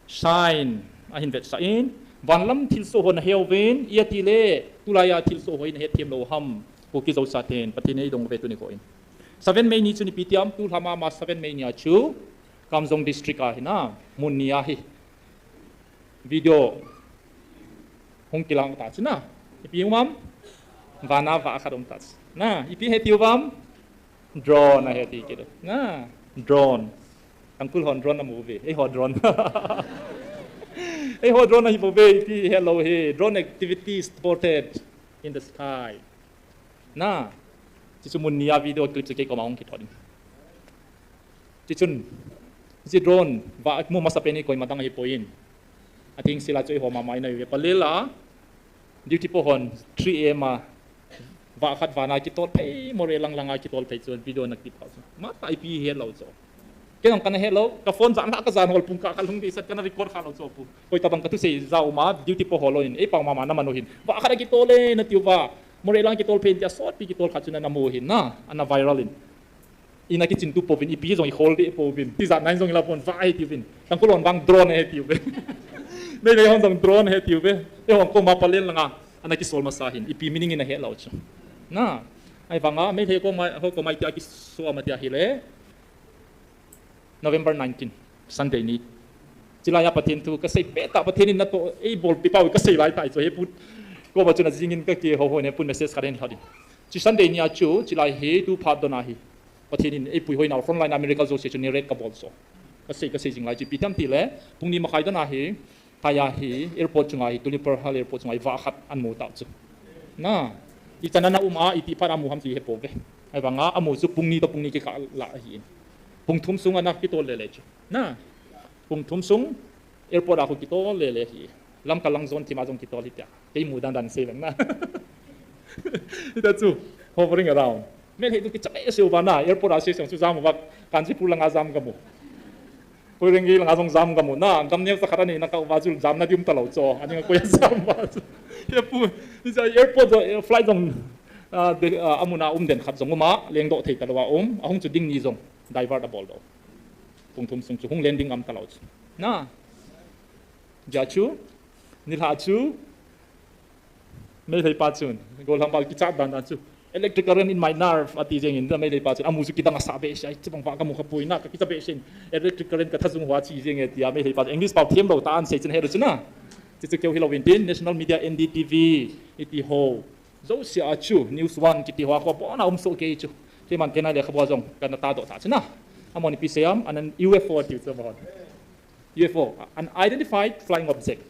sign ahin vetsah in, vanlam thilsoh ho nahe uvin, i ati le, tulai a thilsoh ho i nahet them lou ham, Kuki Zo sa ten, Pathen in eidong uve tuni kho in. Seven May ni chu ipi ti ham, tu lhama ma seven May ni a chu, Kamjong District a hi na, mun ni a hi. Video hung kilang ta chu na. Ipi um am? Vana vah khat um ta chu. Na, ipi he tiu vam? Drone ahe ti kit u. Na, drone. Tangkhul hon drone amu uve. Eiho drone. Eiho drone ahi bou ve, ipi helou hi. Drone activity spotted in the sky. Na, chuchu mun ni a video clip chu kei koma hung kithot in. Chuchun, hiche drone, vah mu masapen hi koima dang ahipoi in. Atheng sela chu eiho mama in ahi ve. Palel a, duty po hon three A M a, vah khat vana kitol phei, Moreh lang langa kitol phei chu video ana clip kha chu. Mata ipi helou chu. Kei jong kana helou, ka phone jan la ka jan hol pung kah khat lhung ding sat kana record kha lou chu pu. Koi tabang ka thusei ja um a, duty po ho lou in, ei pao mama na man u hin. Vah khat a kitol e, nati uva. Moreh lang kitol phei in tia sotpi kitol khat chu na, na mu hin na, ana viral in. Ina kichin tu pouvin, ipi jong i khol deh pouvin. Tijat nai jong i la pon, vah ahi tiuvin. Tangkhul hon vang drone ahi tiuvin. Meitei hon jong drone ahi tiuvin. Eihon koma Pallel langa ana kisol masa hin. Ipi meaning in ahe lou chu. Na, ahivanga, Meitei koma, ho koma itia kiso ama tia hile. November nineteen, Sunday ni. Chulai a Pathen thu kasei pet a Pathen in natoh eibolpi pau kasei lai tai chu, he pu koma chun ajing in kakihou hou in, he pun message khat ahin lhot in. Chu Sunday ni a chu, chulai hi tu phat don a hi Pathen in eipui hoi nau, frontline a miracle jouse chu narrate kabol chu. Kasei, kasei jing lai chu ipi ham tile, pung ni makhai don a hi, Thai a hi airport chunga hi, Tullibpur Hall airport chunga hi vah khat ana mu tau chu. Na, ichan ana um a, iti phat a amu ham chu ihet pouve. Ahivanga amu chu pung ni toh pung ni kikah lah ahi in. Pung thum sung ana kitol lele chu. Na, pung thum sung airport a khu kitol lele hi. Lamka lang zone thim a jong kitol hi tia. Kei mu dan dan sei vang na. Hita chu, hovering around. Meitei tu kicha behseh uva na, airport a sei sang chu jam uva, Kanchanpur langa jam kamu. Koirengei langa jong jam kamu na, gam neocha khat a neina kah uva chu jam na ding um talou chu, aning a koi a jam uva chu. He pu, hiche airport jong, eh, flight jong, ah, de, ah, amun a um den khat jong um a, lengdoh thei talou a um, ahung chu ding ni jong, divert abol doh. Pung thum sung chu hung landing ngam talou chu. Na, hijeh chu, nilhah chu, Meitei pa chun, gollhang pa kichat dan dan chu. Electric current in my nerve, ati jeng in, Meitei pa chun, amu chu kidang asah behseh, chubang vah kamu kha poi na, kakicha behseh in, electric current kathajung hoa chi jeng e, tia Meitei pa chu, English pao them lou tah a ana sei chun ahe lou chu na. Chuchu keu hilou vin tin, national media N D T V, iti ho. Jouse a chu, News One, kiti hoa, kho bon a um soh kei chu. Keiman kei nai lekhabua jong, kana tahdoh ta chu na. Amahon ipi sei ham, an, an U F O tiu chu amahon. U F O, unidentified flying object.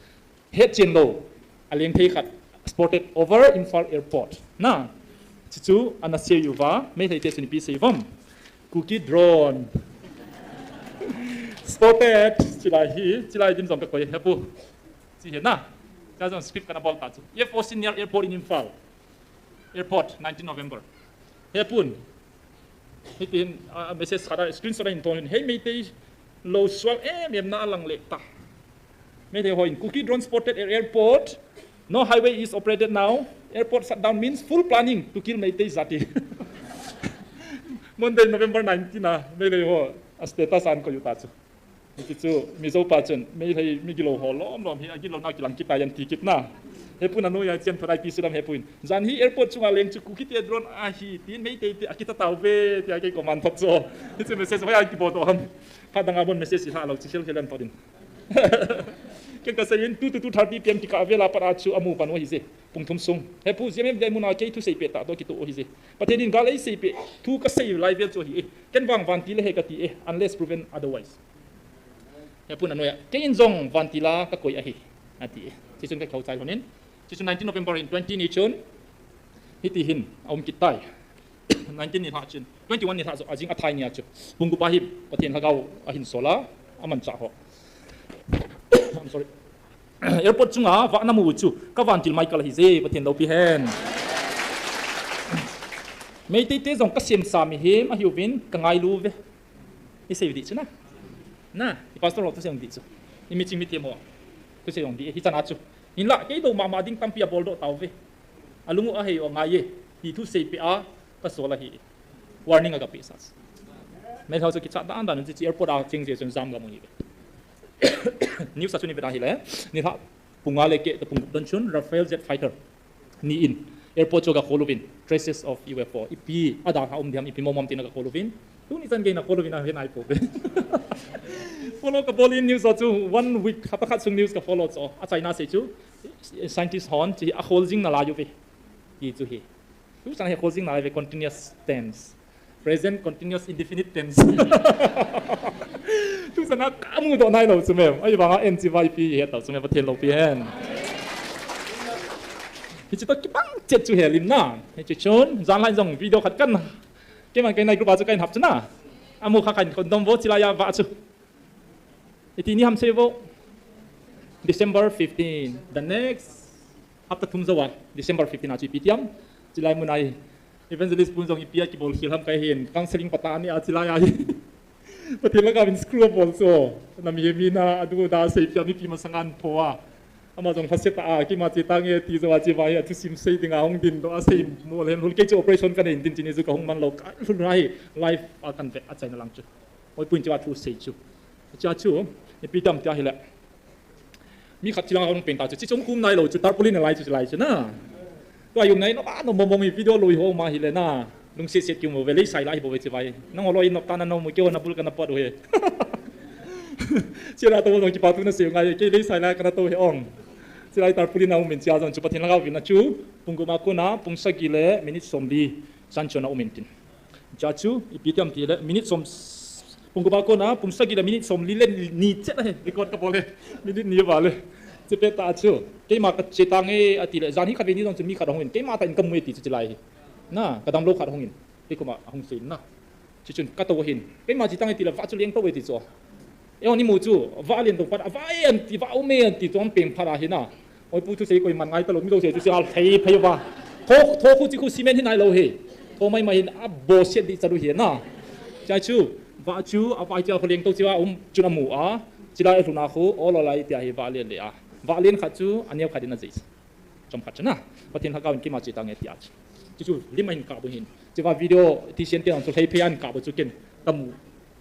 Hetchen lou, aleng thei khat, spotted over Imphal Airport. Na, chuchu, ana sei uva, Meitei te chun ipi sei uvam. Kuki drone. Spotted, chulai hi, chulai dim jong kakoi, he pu. Chi he na. Cha jong script kana bol ta chu. U F O seen near airport in Imphal. Airport, nineteen November. He pun. Hitin, ah, message khat a, screenshot a hin thon hin. Hei Meitei lou sual em em na alang le ta. Meitei hon, Kuki drone spotted at airport. No highway is operated now. Airport shutdown means full planning to kill Meitei jati. Monday, November nineteen a, Meitei ho, a status a ahin koi u ta chu. Hichu, Mizo pa chun, Meitei, mi gilou ho lom lom hi, agilou nau kilang kit tai ahin ti kit na. Hepu na noiya chian thorai pi silam hepu in. Jan hi airport chunga leng chu Kuki te drone ahi, tin Meitei te akita tauve, tia kei koman thot chu. Hichu message hoiya kibol to ham. Phat dang a bon message hi lha lou, chi khel khel an thot in. Ken kasei in, two to two thirty P M kikah vela pat a chu amu pan u ahi je. Pung thum sung. Hepu, G M F D I mun a kei thusei peh tah toh kitoh u ahi je. Pathen in gal eisei peh, thu kasei lai vel chu ahi e. Ken vang vantil ahi kati e, unless proven otherwise. Hepu na noiya, kei in jong vantil a kakoi ahi, ati e. Hichun kakihou chai lhon in. Hichun nineteen November in twenty ni chun, hiti hin, aum kit tai. Nineteen ni lha chun, twenty-one ni lha chu, ajing athai ni a chu. Pung gup a hi, Pathen lhagao ahin sol a, amanchah ho. I'm sorry. Airport chunga vah namu u chu, ka vantil Michael ahi je, Pathen loupi hen. Meitei te jong kasem sa mihem ahiuvin, kangailu uve. Isei u dih chu na. Na, i pastor ho thusei u dih chu. I miching mithem ho thusei u dih, hichan a chu. Hinlah, kei dou mama ding tampi abol doh tauve. Alung u ahei u angai e, ti thusei peh a, kasol ahi. Warning agapeh sa. Meilhei ho chu kichat dan dan un, hiche airport a cheng jeh chun jam gam u ahi ve. News a chun ivet a hile, nilhah pung nga le keh toh pung gup don chun Rafale jet fighter ni in airport chu agakhol uvin, traces of U F O, ipi adalhah um ding ham, ipi mong mong ham tin agakhol uvin, tuni chan gei in akhol uvin ahe nai pouve. Follow kabol in news a chu one week, hapta khat sung news kafollow chu, achaina sei chu, scientist hon, hiche hi akhol jing nalai uve, ti chu ahi. Tuchan hi akhol jing nalai uve, continuous tense. Present continuous indefinite tense. Tuchan a kamu doh nailou chu mem. Ahivanga en chiva ipi het tau chu mem, Pathen loupi hen. Hiche toh kibang chet chu hel in na. Hiche chun, janlhah in jong video khat kan. Keiman kei nai group a chu kahin hap chu na. Amu kha kahin khon dom vo, chulai a vah chu. Iti ni ham sei vo. December fifteen. The next hapta thum jou a, December fifteen a chu ipi ti ham. Chulai mun a hi Evangelist pun jong ipi a kibol khel ham kahe in, counseling patah a ni a chulai a hi. Pathen lhagao in screw abol chu. Nami he mi na adu da sei pi a mipi masang a ahin pho a. Ama jong lhasetah a, keima che tange ti jou a, hiche va hi athusim sei dinga hung din doh a sei mo lhen lhul, kei chu operation kanei in tin, hiche ni chu kahung man lou, kalhun a hi live a kahin vet achaina lang chu. Oi pun chu athu sei chu. Hiche chu, ipi ti ham ti ahile. Mi khat chilang ahung peng ta chu, hiche chu um kum nailou chu, tarpaulin alai chu, chulai chu na. Tua i um nai, nom a nom mong mong hi, video lui ho um ahile na. Lungset set kium uve, lei sai lai hi bou ve hiche va hi. Nangho loi in nop tah a nanom u, keiho nabul kana pot u hi. Chulai tou jong kipa thu nasei u ngai, kei lei sai lai kana tou hi ong. Chulai tarpaulin a um in, hichea jong chu Pathen lhagao vin a chu. Pung gup a kona, pung sagi le minute somli chan chun a um in tin. Hichea chu, ipi ti ham tile, minute som, pung gup a kona, pung sagi le minute somli le ni chet ahi, record kabol e, minute ni val e. Hiche pettah a chu, keima kache tange atile, jan hi khatvei ni jong chu mi khat ahung in, keima tah in kamu e ti chu chulai hi. Na, kadamlou khat ahung in, kei koma ahung sei in na. Hichun katou ahin, keima che tange tile, vah chu leng tou e ti chu. Eiho ni mu chu, vah alen tou phat, avah e anti, vah um e anti chu, ahin peng phat ahi na. Oi pu thusei koiman ngai talou, mi jouse thusei hal thei phei uva. Tho, tho khu chi khu cement hi nailou hi. Tho mai mai hin aboset dih chat u hi na. Hichea chu, vah chu, avah hichea kholeng tou chea um chun amu a. Chulai alhun a khu, ol ol a itia hi vah alen le a. Vah alen khat chu, aneo khat in ajei. Chomkhat chu na. Pathen lhagao in keima che tange tia chu. Hichu, lim ahin kap u hin. Hiche va video, thisen te jong chu lhei phei a ahin kap u chu ken kamu.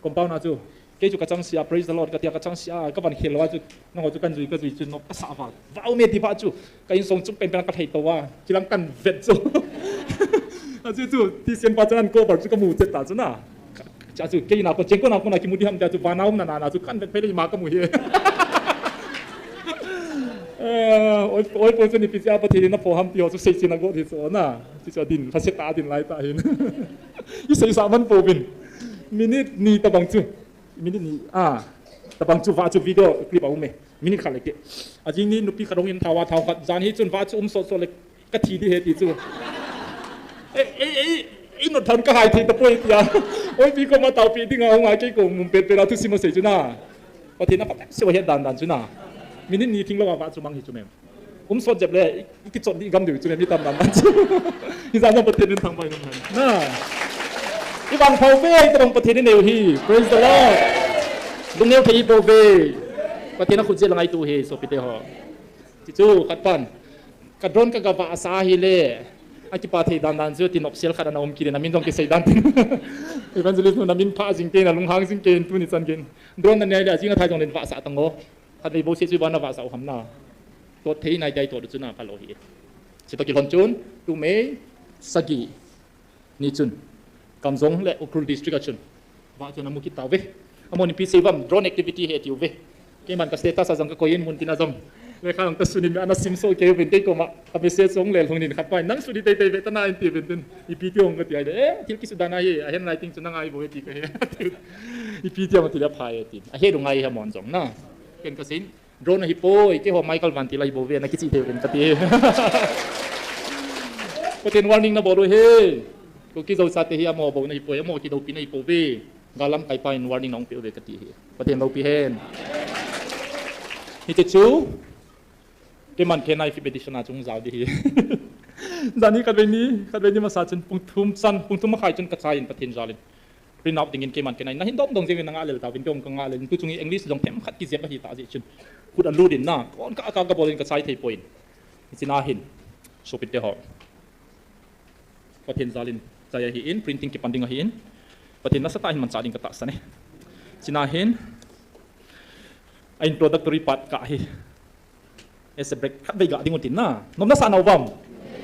Compound a chu. Kei chu kachangseh a, praise the Lord, katia kachangseh a, kavan khel lou a chu, nangho chu kahin jui, kajui chu nop kasah val. Vah um e ti phat chu, ka insung chung penpen a kalhei tou a, chilang kahin vet chu. Achu chu, thisen pa chan cover chu kamu chet ta chu na. Hichea chu, kei in a kon, cheng kon a kon a kimu ding ham tia chu, van a um nana na chu, kahin vet phei le ima kamu hi. Eh, oi, oi po chu ni pi cha Pathen in apho ham ti ho chu seichen agot hi chu na. Hichu adin, lhasetah a adin lai tah hin. Iseisah man pouvin. Minute ni tabang chu. Minute ni, ah, tabang chu vah chu video clip a um e. Minute khat le keh. Ajing ni nupi khat hung in thao a thao khat. Jan hi chun vah chu um sot sot le kathi ding ahi ti chu. Ei, ei, ei, ei, not than kahai thei tapoi tia. Oi, pi koma taopi dinga hung a kei kom mun penpen a thusim asei chu na. Pathen in aphatah seh u ahet dan dan chu na. Minute ni thinglou a vah chu mang hi chu mem. Um sot jep le, i, i kichot dih gam diu chu mem, i tam dan dan chu. Hijeh a Pathen in thangvah in um hen. Na. I vangpha uve, hitobang Pathen i neiu hi. Praise the Lord. Lungneo thei i bol uve. Pathen a khut jeh a ngaitu hi, sopite ho. Hichu, khat pan. Ka drone ka ga vahsah ahile, akipa thei dan dan chu tin opsel khat ana um kit in, amin jong kisei dan tin. Evangelist nu namin pha jing kei, nalunghang jing kei, tuni chan geiyin. Drone nanei le, ajing athai jong len vahsah tang o. Khatvei bouseh chu ibola vahsah u ham na. Tot thei nai tai tot chu na phalo hi. Chutoh kilhon chun, tu May, sagi. Ni chun, Kamjong le Ukhrul District a chun, vah chun amu kit tauve. Amahon ipi asei uvem, drone activity ahi atiuve. Keiman ka status a jong kakoi in, mun tin a jong. Lekha jong kasun in, ana simsoh kei uvin, kei koma ka message jong le lhung in khat pa in, nang sut teitei ve tana in tiuvin tin. Ipi ti ham kati ahile, eh, thil kisut dan ahi, a handwriting chu nang ahi bou e ti kahe. Ipi ti ham ati le apha e tin. Ahe u ngai hi amahon jong na. Ken kasei in, drone ahipoi, keiho Michael Vantil ahibouve, nakichih thei uvin kati. Pathen warning nabol u ahi. Kuki Zo chate hi amaho bouna ahipoi, amaho kidoupina ahipouve. Gal lamkaipa in warning nahung peh uve kati ahi. Pathen loupi hen. Hiti chu, keiman keiman fifth edition a chun jao ding ahi. Jani khatvei ni, khatvei ni masa chun pung thum chan, pung thum makhai chun kachai in Pathen jal in. Print out dingin keiman keiman nahin dong dong jeng in nangah lel tauvin, kei jong kangah lel in, tu chung hi English jong themkhat kijep ahitah jeh chun, khut alut in na, kon ka, ka, kabol in kachai thei poi. Hiche na hin, sopite ho, Pathen jal in chai ahi in, printing kipan ding ahi in, Pathen nasatah in manchah ding katahsan e. Hiche na hin, a introductory part kah ahi. Ese break khatvei ga ding utin na. Nom nasa nauvem?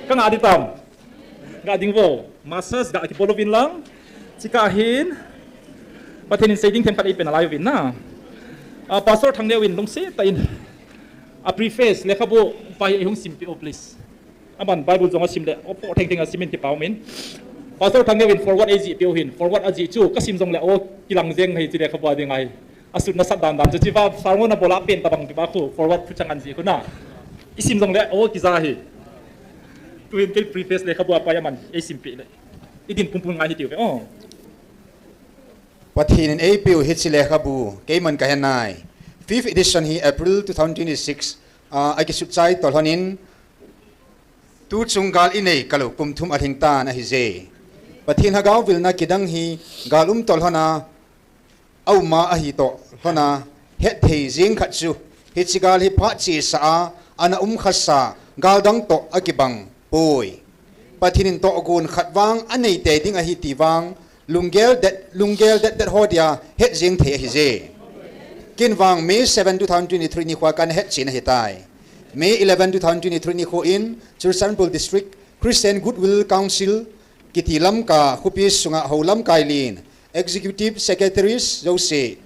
Kanga ding tam? Ga ding vo. Masters ga kibol uvin lang. Chukah hin, Pathen in sei ding themkhat eipe nalai uvin na. Ah, Pastor Thangneo in lungset tah in, a preface, lekhabu pa hi eihung simpeh o, please. Aman Bible jong asim le, opoh thengtheng asim in kipa um in. Pastor Thangneo in forward eijih peh u ahin, forward ajih chu kasim jongle o kilang jeng ahi, hiche lekhabu a ding ahi. Asut nasat dan dan chu, hiche va sermon abol a pen tabang pi ba khu, forward thuchang anjih khu na. Isim jongle o kija ahi. Tuhin kei preface lekhabu a pai aman eisimpeh le, idin pumpum ngai hitiuve o. Pathen in eipeh u hiche lekhabu, keiman kahe nai. Fifth edition hi April two thousand twenty-six a, akisut chai tolhon in, tuchung gal inei kalou kum thum alhing tan ahije. Pathen Lhagao vilna kidang hi gal um tolhon a, aum a ahi tolhon a, hetthei jeng khat chu, hiche gal hi phat chesa a, ana um khasa, gal dang toh akibang poi. Pathen in tohgon khat vang anei tei ding ahi ti vang, lunggel det, lunggel det det ho dia het jeng thei ahije. Ken vang May seven, two thousand twenty-three nikho a kana hetchen ahitai. May eleven, two thousand twenty-three nikho in Churachandpur District Christian Goodwill Council kiti lamkai khopi sunga hou lamkai lin, Executive Secretaries jouse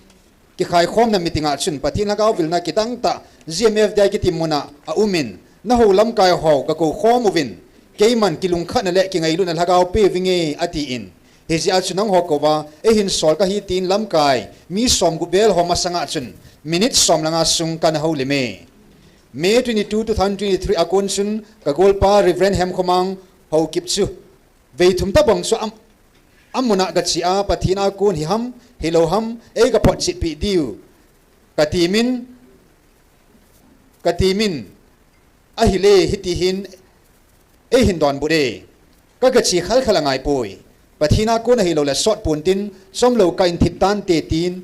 kikhaikhomna meeting a chun Pathen Lhagao vilna kidang tah G M F D I kiti muna aum in, nahou lamkai ho kakou khom uvin, keiman kilungkhatna le kingailutna lhagao pe uvinge atin. Hijeh a chu nangho kouva eihin sol kahi tin lamkai mi somgup vel ho masanga chun minute som le nga sung kana houlim e. May twenty-two, two thousand twenty-three a kon chun kagolpa Reverend Hemkhomang Haokip chu vei thum tabang chu am, amuna gache a, Pathen a kon hi ham, hilou ham, eiga photchetpi diu kati min, kati min, ahile hiti hin eihin donbut e. Ka, gache khalkhal angai poi. Pathen a kon ahilou le sot pon tin, chomlou kahin thip tante tin,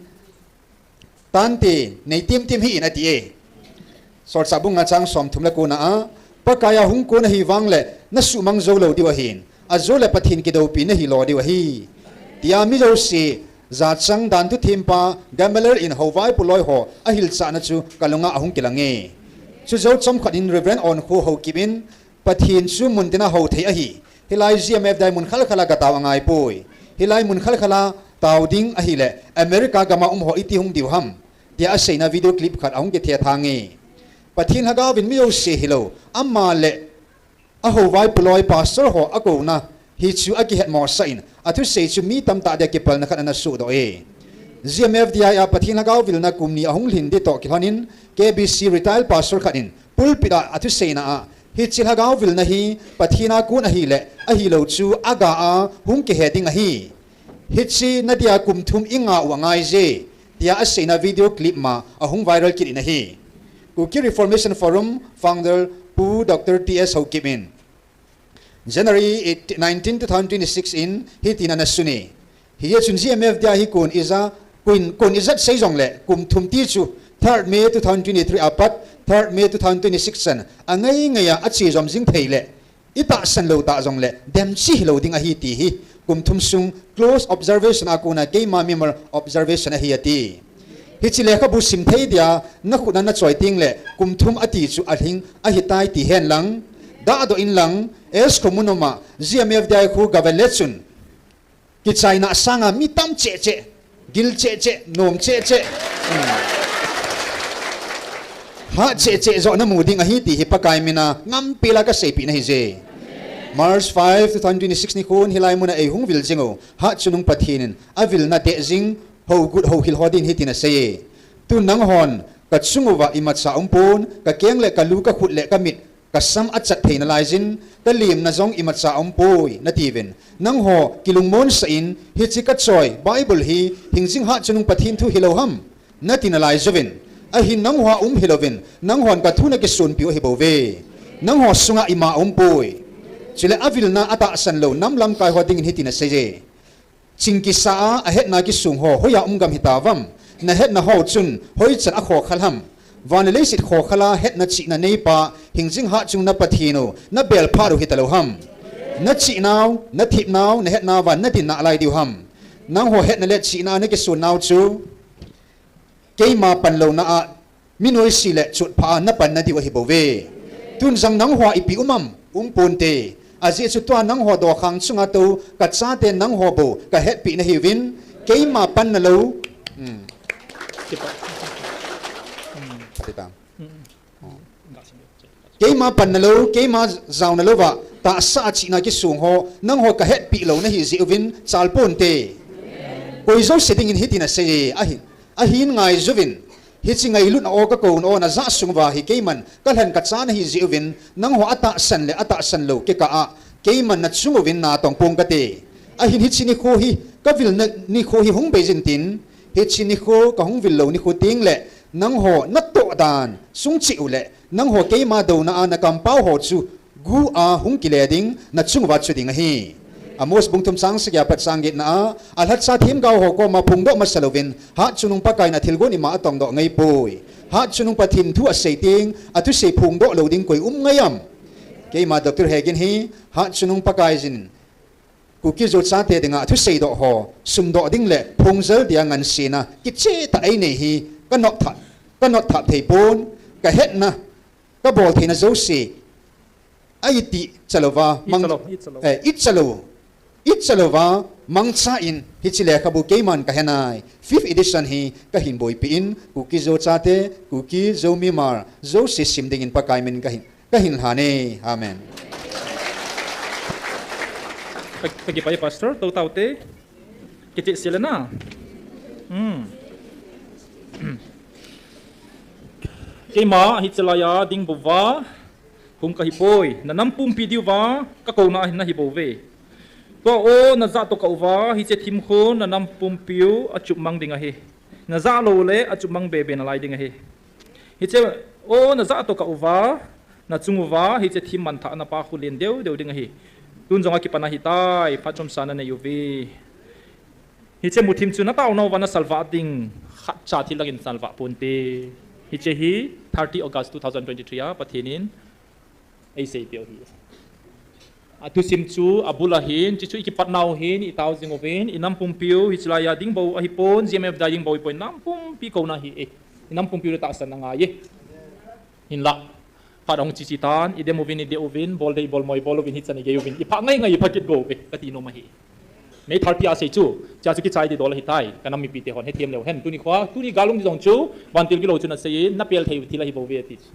tante, nei timtim hih in ati e. Solchah bung nga chang somthum le kona a, Pakai a hung kon ahi vang le, nasuhmang jou lou diu ahin, ajo le Pathen kidoupi nahi lo diu ahi, tia mi jouse jachang danthu thempa Gamaliel in houvaipo loi ho ahilchahna chu kalunga ahung kilang e. Chujou chomkhat in Reverend Onkho Haokip in, Pathen chu mun tina hou thei ahi. Hilai G M F D I mun khalkhal a gatao angai poi. Hilai mun khalkhal a tao ding ahile, America gam a um ho iti hung diu ham, tia aseina video clip khat ahung kithethang e. Pathen Lhagao vin mi jouse hilou, ama le ahouvaipo loi pastor ho akouna hi chu akihetmosah in, athusei chu mi tamtah dia kipalna khat ana sohdoh e. G M F D I a Pathen Lhagao vilna kum ni ahung lhin ding toh kilhon in, K B C retired pastor khat in pulpit a athuseina a, hiche Lhagao vilna hi Pathen a kon ahile, ahilou chu aga a hung kihe ding ahi. Hiche nadia kum thum inga u angaije, tia aseina video clip ma ahung viral kit in ahi. Kuki Reformation Forum founder Pu Doctor T S Haokip in January eight, nineteen, two thousand twenty-six in hitin ana sun e. Hijeh chun G M F D I hi kon ija, kon, kon ijat sei jongle kum thum ti chu Third May two thousand twenty-three apat, third May two thousand twenty-six chan, angai ngai a, ache jom jing thei le, itahsan lou tah jongle, demchi hilou ding ahi ti hi, kum thum sung, close observation a kona keima memorial observation ahi ati. Hiche lekhabu sim thei dia, nakhut a nachoi teng le, kum thum ati chu alhing, ahitai ti hen lang, dahdoh in lang, S Khomunoma, G M F D I khu gavel le chun, kichaina sanga mi tam cheh cheh, gil cheh cheh, nom cheh cheh. Hmm. Ha cheh cheh jo namu ding ahi ti hi Pakai mina ngampela kaseipeh nahi je. March five, two thousand twenty-six nikhun hilai muna eihung vil jing u. Hatchungnung Pathen in avilna teh jing, hougut houhil ho din hitin asei e. Tun nanghon kachung uva imacha umpon, kakeng le kalu kakhut le kamit kasam achat thei nalai jin, kalimna jong imacha umpoi, natiuvin. Nangho kilungmonsah in, hiche kachoi, Bible hi, hingjing hatchungnung Pathen thu hilou ham, nati nalai jouvin. Ahin nangho a um hilouvin, nanghon kathu nakisonpiu ahibouve. Nangho sunga ima umpoi. Chule avilna atahsan lou, nam lamkai ho dingin hitin asei e. Ching kisa a, ahetna kisung ho, hoiya um gam hitavam. Nahetna ho chun, hoichan akhokhal ham. Van le leiset khokhal a, hetna chihna neipa, hingjing hatchungnung Pathen u, nabel phat u hitalou ham. Nachihnau, nathepnau, nahetnauva, nadin nalai diu ham. Nangho hetna le chihna nakisunnau chu, keima panlouna a, mi noise le chotpha a napan nadiu ahibouve. Tun jong nangho a ipi um am, umponte. Ajeh chu tua nangho dokhang chunga tou, kachate nangho bou, kahetpeh nahiuvin, keima panna lou. Hmm. Keima panna lou, keima jaona louva, tahsa a chihna kisung ho, nangho kahetpeh lou nahi jeh uvin, chalponte. Koi jouse dingin hitin asei e, ahin, ahin ngaijouvin, hiche ngailutna o kakouna o najah sung uva hi keiman, kalhen kacha nahi jeh uvin, nangho atahsan le atahsan lou kikah a, keiman nachung uvin natong pong kate. Ahin hiche nikho hi, kavilna nikho hi hung beijin tin, hiche nikho kahung vil lou nikho teng le, nangho natoh dan, sung cheh u le, nangho keima douna a nakampao ho chu, gu a hung kile ding, nachung uva chu ding ahi. Amos bung thum chang sagi a pat chang getna a, alhacha themgao ho koma phongdoh masa louvin, hatchungnung Pakai in athilgon ima atongdoh ngaipoi. Hatchungnung Pathen thu asei teng, athusei phongdoh lou ding koi um ngai am. Keima Doctor Hegin hi, hatchungnung Pakai jin, Kuki Zo chate dinga athusei doh ho, sumdoh ding le phongjal dia ngansena, kicheh tah einei hi, kanop thap, kanop thap thei pon, kahetna, kabol theina jouse, a itih chalouva, mang, itchalou, itchalou. Eh, itchalou, itchalouva, mangcha in, hiche lekhabu keiman kahenai. Fifth edition hi kahin boipi in, Kuki Zo chate, Kuki Zo mimar, jouse sim dingin Pakai min kahin, kahin lhane. Amen. Ka, kakipa e Pastor, tou taute. Kicheh sele na. Hmm. Keima, hiche laiya ding bouva, hung kahipoi, nanam pumpi diuva, kakouna ahin nahibouve. Tua o, najah toh kah uva, hiche thim khun, nanam pumpiu, achupmang ding ahi. Najah lou le, achupmang bebe nalai ding ahi. Hiche o, najah toh kah uva, nachung uva, hiche thim manthahna pa khu len deu deu ding ahi. Tun jong akipan ahitai, phat chomsa nanei uve. Hiche muthim chu nataonauva nasalvah ding, khatcha thil dangin salvah ponte. Hiche hi thirty August two thousand twenty-three a Pathen in eiseipeh u ahi. Athusim chu abul ahin, chuchu ikipatnau hin, itao jing uvin, inam pumpiu, hiche laiya ding bou ahipon, G M F D I ding bou ahipon, inam pumpi kouna ahi e. Inam pumpiu le tahsan angai e. Hinlah, phat ahung chichi tan, idem uvin, idem uvin, bol dei, bol moi, bol uvin, hichan igei uvin, iphah ngai ngai, iphah kit bou uve, kati nom ahi. May thirty a sei chu, chea chu kichai didol ahitai, kanam mipite hon hethem leu hen, tuni khoa, tuni gal hung di jong chu, vantil gilou chun asei in, napel thei u thil ahibouve ati chu.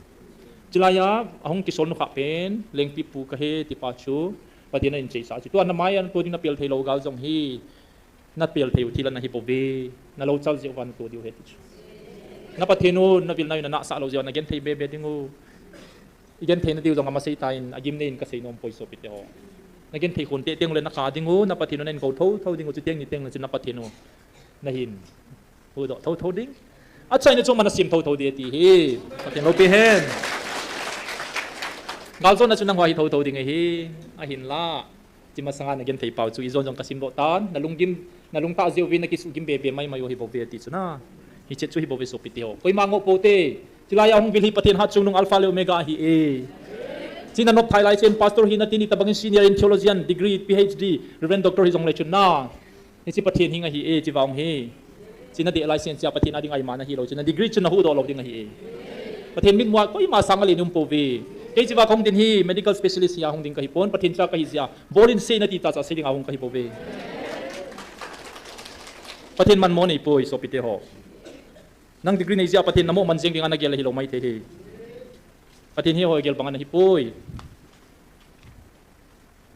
Chulaiya, ahung kisol nukhah pen, Lengpipu kahi tipa chu, Pathen in acheisah chu. Tua namai a nato ding napel theilou gal jong hi, napel thei u thil anahibouve, nalou chal jeh uva nato diu ahi ti chu. Na Pathen u, navilna u nanahsah lou jeh uva nagenthei bebe dingu. Igenthei nadiu jong amasei tan, agim nei in kasei nom poi sopite ho. Nagenthei khun teh teng ule naka dingu, na Pathen u nahin kou thou thou dingu, chuteng ni teng le chu na Pathen u nahin huhdoh thou thou ding. Achaina chu mana sem thou thou ding ati hi. Pathen loupi hen. Galjona chu nangho hi thou thou ding ahi. Ahinla, chi masanga nagenthei pau chu ijon jong kasim doh tan, nalunggim, nalungtah jeh uvin nakisuhgim bebe maimai u ahibouve ti chu na. Hiche chu hi bou ve sopite ho. Koima ngoh pou te. Chulai a hung vil hi Pathen hatchungnung Alpha le Omega ahi e. Chuna nop thei lai chen pastor hina teni tobang in senior in theologian degree, P H D, Reverend Doctor hi jong le chun na. Hiche Pathen hing ahi e, chuvang hi. Chuna dei lai chen chia Pathen a dinga iman ahi lou chun na degree chun na huhdoh lou ding ahi e. Pathen mitmu a koima sanga le um pou ve. Kei chua kahung ding hi medical specialist hia hung ding kahi pon, Pathen cha kahi jeh a. Bol in sei nati tah cha sei dinga hung kahi bou ve. Pathen man mo nei poi sopite ho. Nang degree nei jeh a Pathen na mo man jeng dinga na gel ahi lou maithei hi. Pathen hi ho gel banga nahi poi.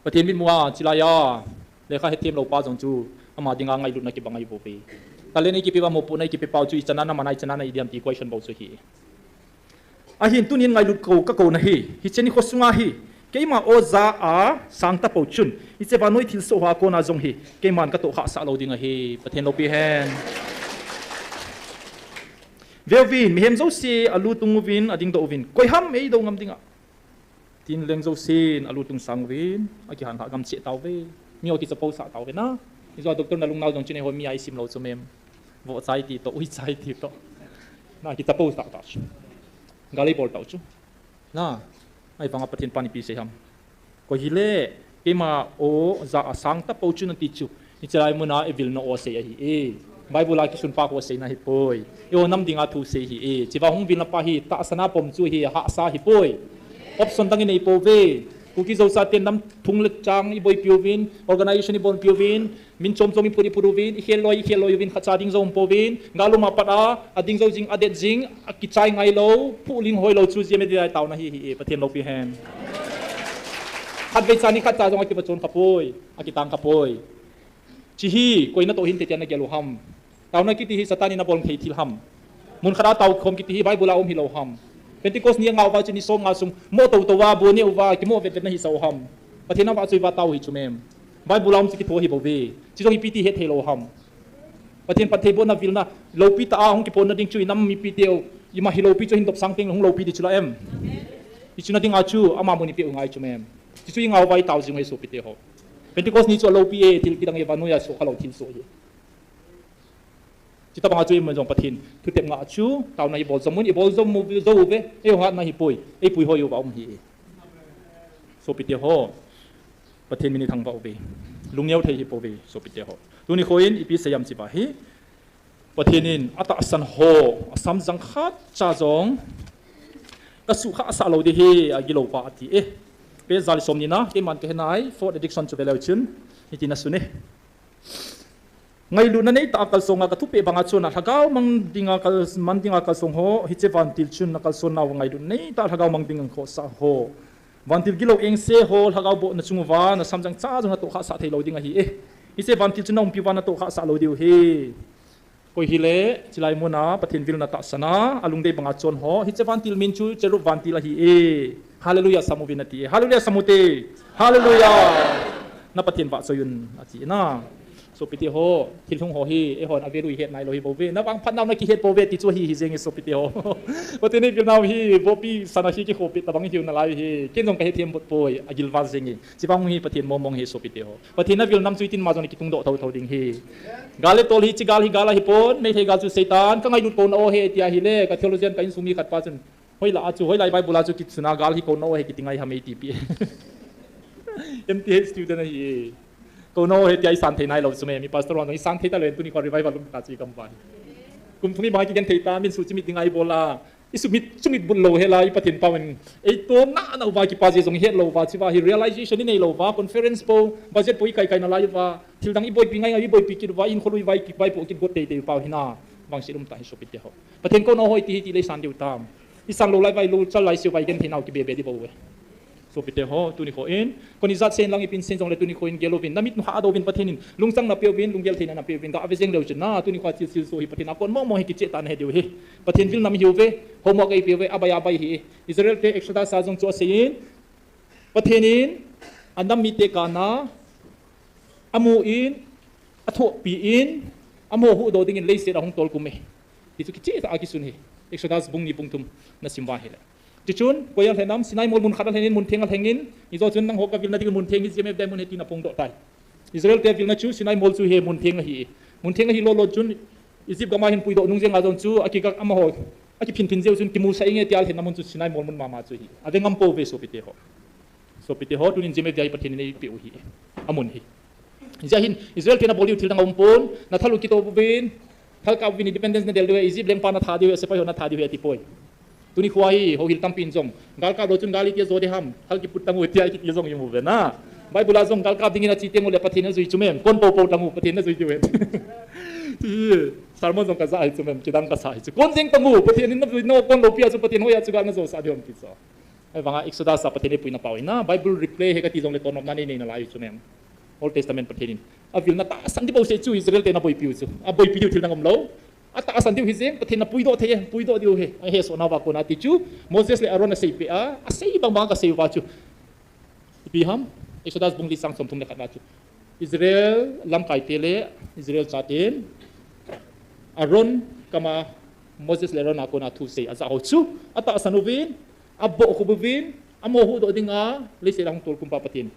Pathen mitmu a chulai a lekha hethem lou pa jong chu ama dinga ngailutna kibang ahi bou ve. Talent nei kipe uva mopohna nei kipe pau chu ichan a na man a ichan a na hi diam ti question bou chu hi. Ahin tunin ngailut kou kakou nahi. Hiche nikho sunga hi keima oja a sang tapou chun hiche vannoi thilsoh hoa kona jong hi keiman katoh khah sah lou ding ahi. Pathen loupi hen. Veuvin, mihem jouse alutung uvin, adingdoh uvin, koi ham eidou ngam dinga. Tin leng jousen alutung sang uvin, akihan lhah gam cheh tauve. Mi ho kichapo sah tauve na. Ijou a doctor na lungnau jong chun eiho mi a isim lou chu mem. Voh chai ti toh, ui chai ti toh. Na kichapo sah tau chu. Gal eibol tau chu. Na, ahivanga Pathen pan ipi sei ham. Koi hile, keima oja a sang tapou chun ati chu. Hiche lai muna evilna o sei ahi e. Bible a kisun pa ho seina hipoi. Eiho nam dinga thu sei ahi e. Chua hung vilna pa hi tahsan a pom chu hi hahsa hipoi. Option dang inei pou ve. Kuki Zo chaten nam thung le chang iboipi uvin, organization ibolpi uvin, min chom chom iphut iphut uvin, ikhel loi ikhel loi uvin, khatcha ding jou um pouvin, gal um a pat a, ading jou jing, adet jing, akichai ngai lou, phuhling hoi lou chu G M F D I taona hi ahi e, Pathen loupi hen. Khatvei cha ni khatcha jong akivachon khapoi, akitang khapoi. Hiche hi, koi natoh hinte tia nagel u ham. Taona kiti hi Satan in abol thei thil ham. Mun khat a tao khom kiti hi Bible a um hilou ham. Pentecost ni angah uva chu ni som nga sung mo tou tou a bu neh uva kimo vet vet na hisah u ham. Pathen avahchoi uva tao hi chu mem. Bible a um chu kitho hi bou ve. Hiche jong ipi ti het thei lou ham. Pathen phattheibohna vilna loupi tah a hung kiphonna ding chu inam mipiteu ima hi loupi chu hin dopsang teng hung loupi ding chu la em. Hiche na dinga chu ama mun ipeh u ngai chu mem. Hiche chu ingah uva itao jing u ahi sopite ho. Pentecost ni chu aloupi e, thil kidang e, vannoi a soh khalou thilsoh hi. Hiche tobanga chu eiman jong Pathen thutep ngah chu, taona ibol jom un, ibol jom u, jou uve, eiho hatna hipoi, eipui hoi uva um ahi. Sopite ho, Pathen min ithangvah uve. Lungneo thei hipouve, sopite ho. Tuni kho in, ipi sei ham tia hi. Pathen in atahsan ho, asamjang khatcha jong, kasuhkhah sah lou ding ahi, agilou pa ati e. Page ja le som ni na, keiman kahe nai, fourth addiction chu veleu chun, hitin asun e. Ngailutna neitah a kalsong a kathupeh banga chun a lhagao mang dinga kal, mang dinga kalsong ho, hiche vantil chun nakalson nauva ngailutna neitah a lhagao mang ding khohsah ho. Vantil gilou engse ho, lhagao bohna chung uva, nasamjang cha jong natohkhah sah thei lou ding ahi e. Hiche vantil chun naumpi uva natohkhah sah lou diu ahi. Koi hile, chulai muna, Pathen vilna tahsan a, alungdei banga chon ho, hiche vantil min chu, cherub vantil ahi e. Hallelujah, sam uvin ati e. Hallelujah, sam ute. Hallelujah. Na Pathen vahchoi un, ati na. Sopite ho, thil hung ho hi, eihon avel u ihet nailou hi bou ve. Navangphat nau nakihet pou ve, ti chu hi, hi jeng e sopite ho. Pathen in eivil nau hi, vohpi sana hi kikhopi tobang hiu nalai hi. Ken jong kahethem bou poi, agilval jeng e. Chuvang hi Pathen mong mong hi sopite ho. Pathen avil nam chu itin ma jong kitungdoh thotho ding ahi. Gal le tol hi, hiche gal hi gal ahipon, Meitei gal chu Satan, kangailut kouna o ahi tia ahile, ka theologian ka insung mi khat pa chun. Hoilah a chu, hoilai Bible a chu kisun a gal hi kouna o ahi kiti ngai ham eitipi. M T H student ahi. Kouna o ahi tia isan thei nailou chu me, mi pastor vang isan thei talou, tuni kho revival um ta chu ikam uva hi. Kum thum hi bang kigen thei ta, min suh chimit ding a ibol a. Isumit, sumit but lou hela, i Pathen paovin. Eitom nana uva kipa jeh jong ihet lou uva, chua hi realization inei lou uva, conference po, budget po ikai kai nalai uva, thil dang iboipi ngai ngai, iboipi kit uva, in kholui vai kit vai po kit got tei tei uva, hina, vangset um ta hi sopite ho. Pathen kouna o ahi ti hi ti le isan diu tam. Isan lou lai uva, lou chal lai seh uva, igenthei nau kibebe di bou ve. Sopite ho, tuni kho in, kon ijat sen lang ipin sen jongle tuni kho in gel uvin, namit nu hah doh uvin Pathen in, lungchang napeh uvin, lunggel theina napeh uvin, gave jeng leu chun na, tuni kho a thil thilsoh hi Pathen a kon mong mong hi kicheh tah nahi diu ahi. Pathen vil nam ihiu ve, homework eipeh uve, abai abai ahi. Israel te Exodus a jong chu asei in, Pathen in, anam mite kana, amu in, athohpi in, amaho huhdoh dingin leiset a hung tolkhum e. Ti chu kicheh tah a kisun ahi. Exodus bung ni bung thum nasim uva ahile. Chuchun, koi a lheng ham, Sinai mol mun khat a lhengin, mun theng a lhengin, ijou chun nangho kavilna ding mun theng hi G M F D I mun ahi tin aphongdoh tai. Israel te avilna chu Sinai mol chu hi mun theng ahi. Mun theng ahi lou lou chun, Egypt gam a hin puidoh nung jeng a jong chu, akigah amaho, akiphin phin jeh u chun kimusah inge tia lhenna mun chu Sinai mol mun mama chu ahi. Ave ngam pouve sopite ho. Sopite ho, tunin G M F D I Pathen in eipeh u ahi. Amun ahi. Hijeh hin, Israel ten abol diu thil dang aumpon, nathal u kitoh uvin, thalkap uvin independence nadel diu ahi, Egypt lengpa natha diu ahi, sepai ho natha diu ahi, atipoi. Tuni khoa hi, houhil tampin jong, gal kap lou chun gal iti ajo ding ham, thal kiput tang u tia kiti jong imu uve na. Bible a jong gal kap dingin ache teng uleh Pathen najui chu mem, kon poupou tang u, Pathen najui diu ahi. Ti hi, sermon jong kaja ahi chu mem, kidang kasa ahi chu. Kon jeng tang u, Pathen in najui, nakon lou pia chu Pathen hoiya chu gal najosah diu ham ti chu. Ahivanga Exodus a Pathen in eipuina pau ahi na, Bible replay hi kati jongle tonnopna nei nei nalai chu mem. Old Testament Pathen in avilna tahsan ding bouseh chu Israel ten aboipiu chu. Aboipi diu thil dang umlou. Atahsan diu hijeng, Pathen in apuidoh thei e, puidoh diu ahi. Ahesoh nauva kona ti chu, Moses le Aaron aseipeh a, asei bang bang kasei uva chu. Ipi ham, Exodus bung li chang somthum le khat na chu. Israel lamkaite le Israel chaten Aaron kama Moses le Aaron a kona thusei ajah ho chu atahsan uvin, abohkhup uvin, amo huhdoh dinga leiset a hung tolkhumpa Pathen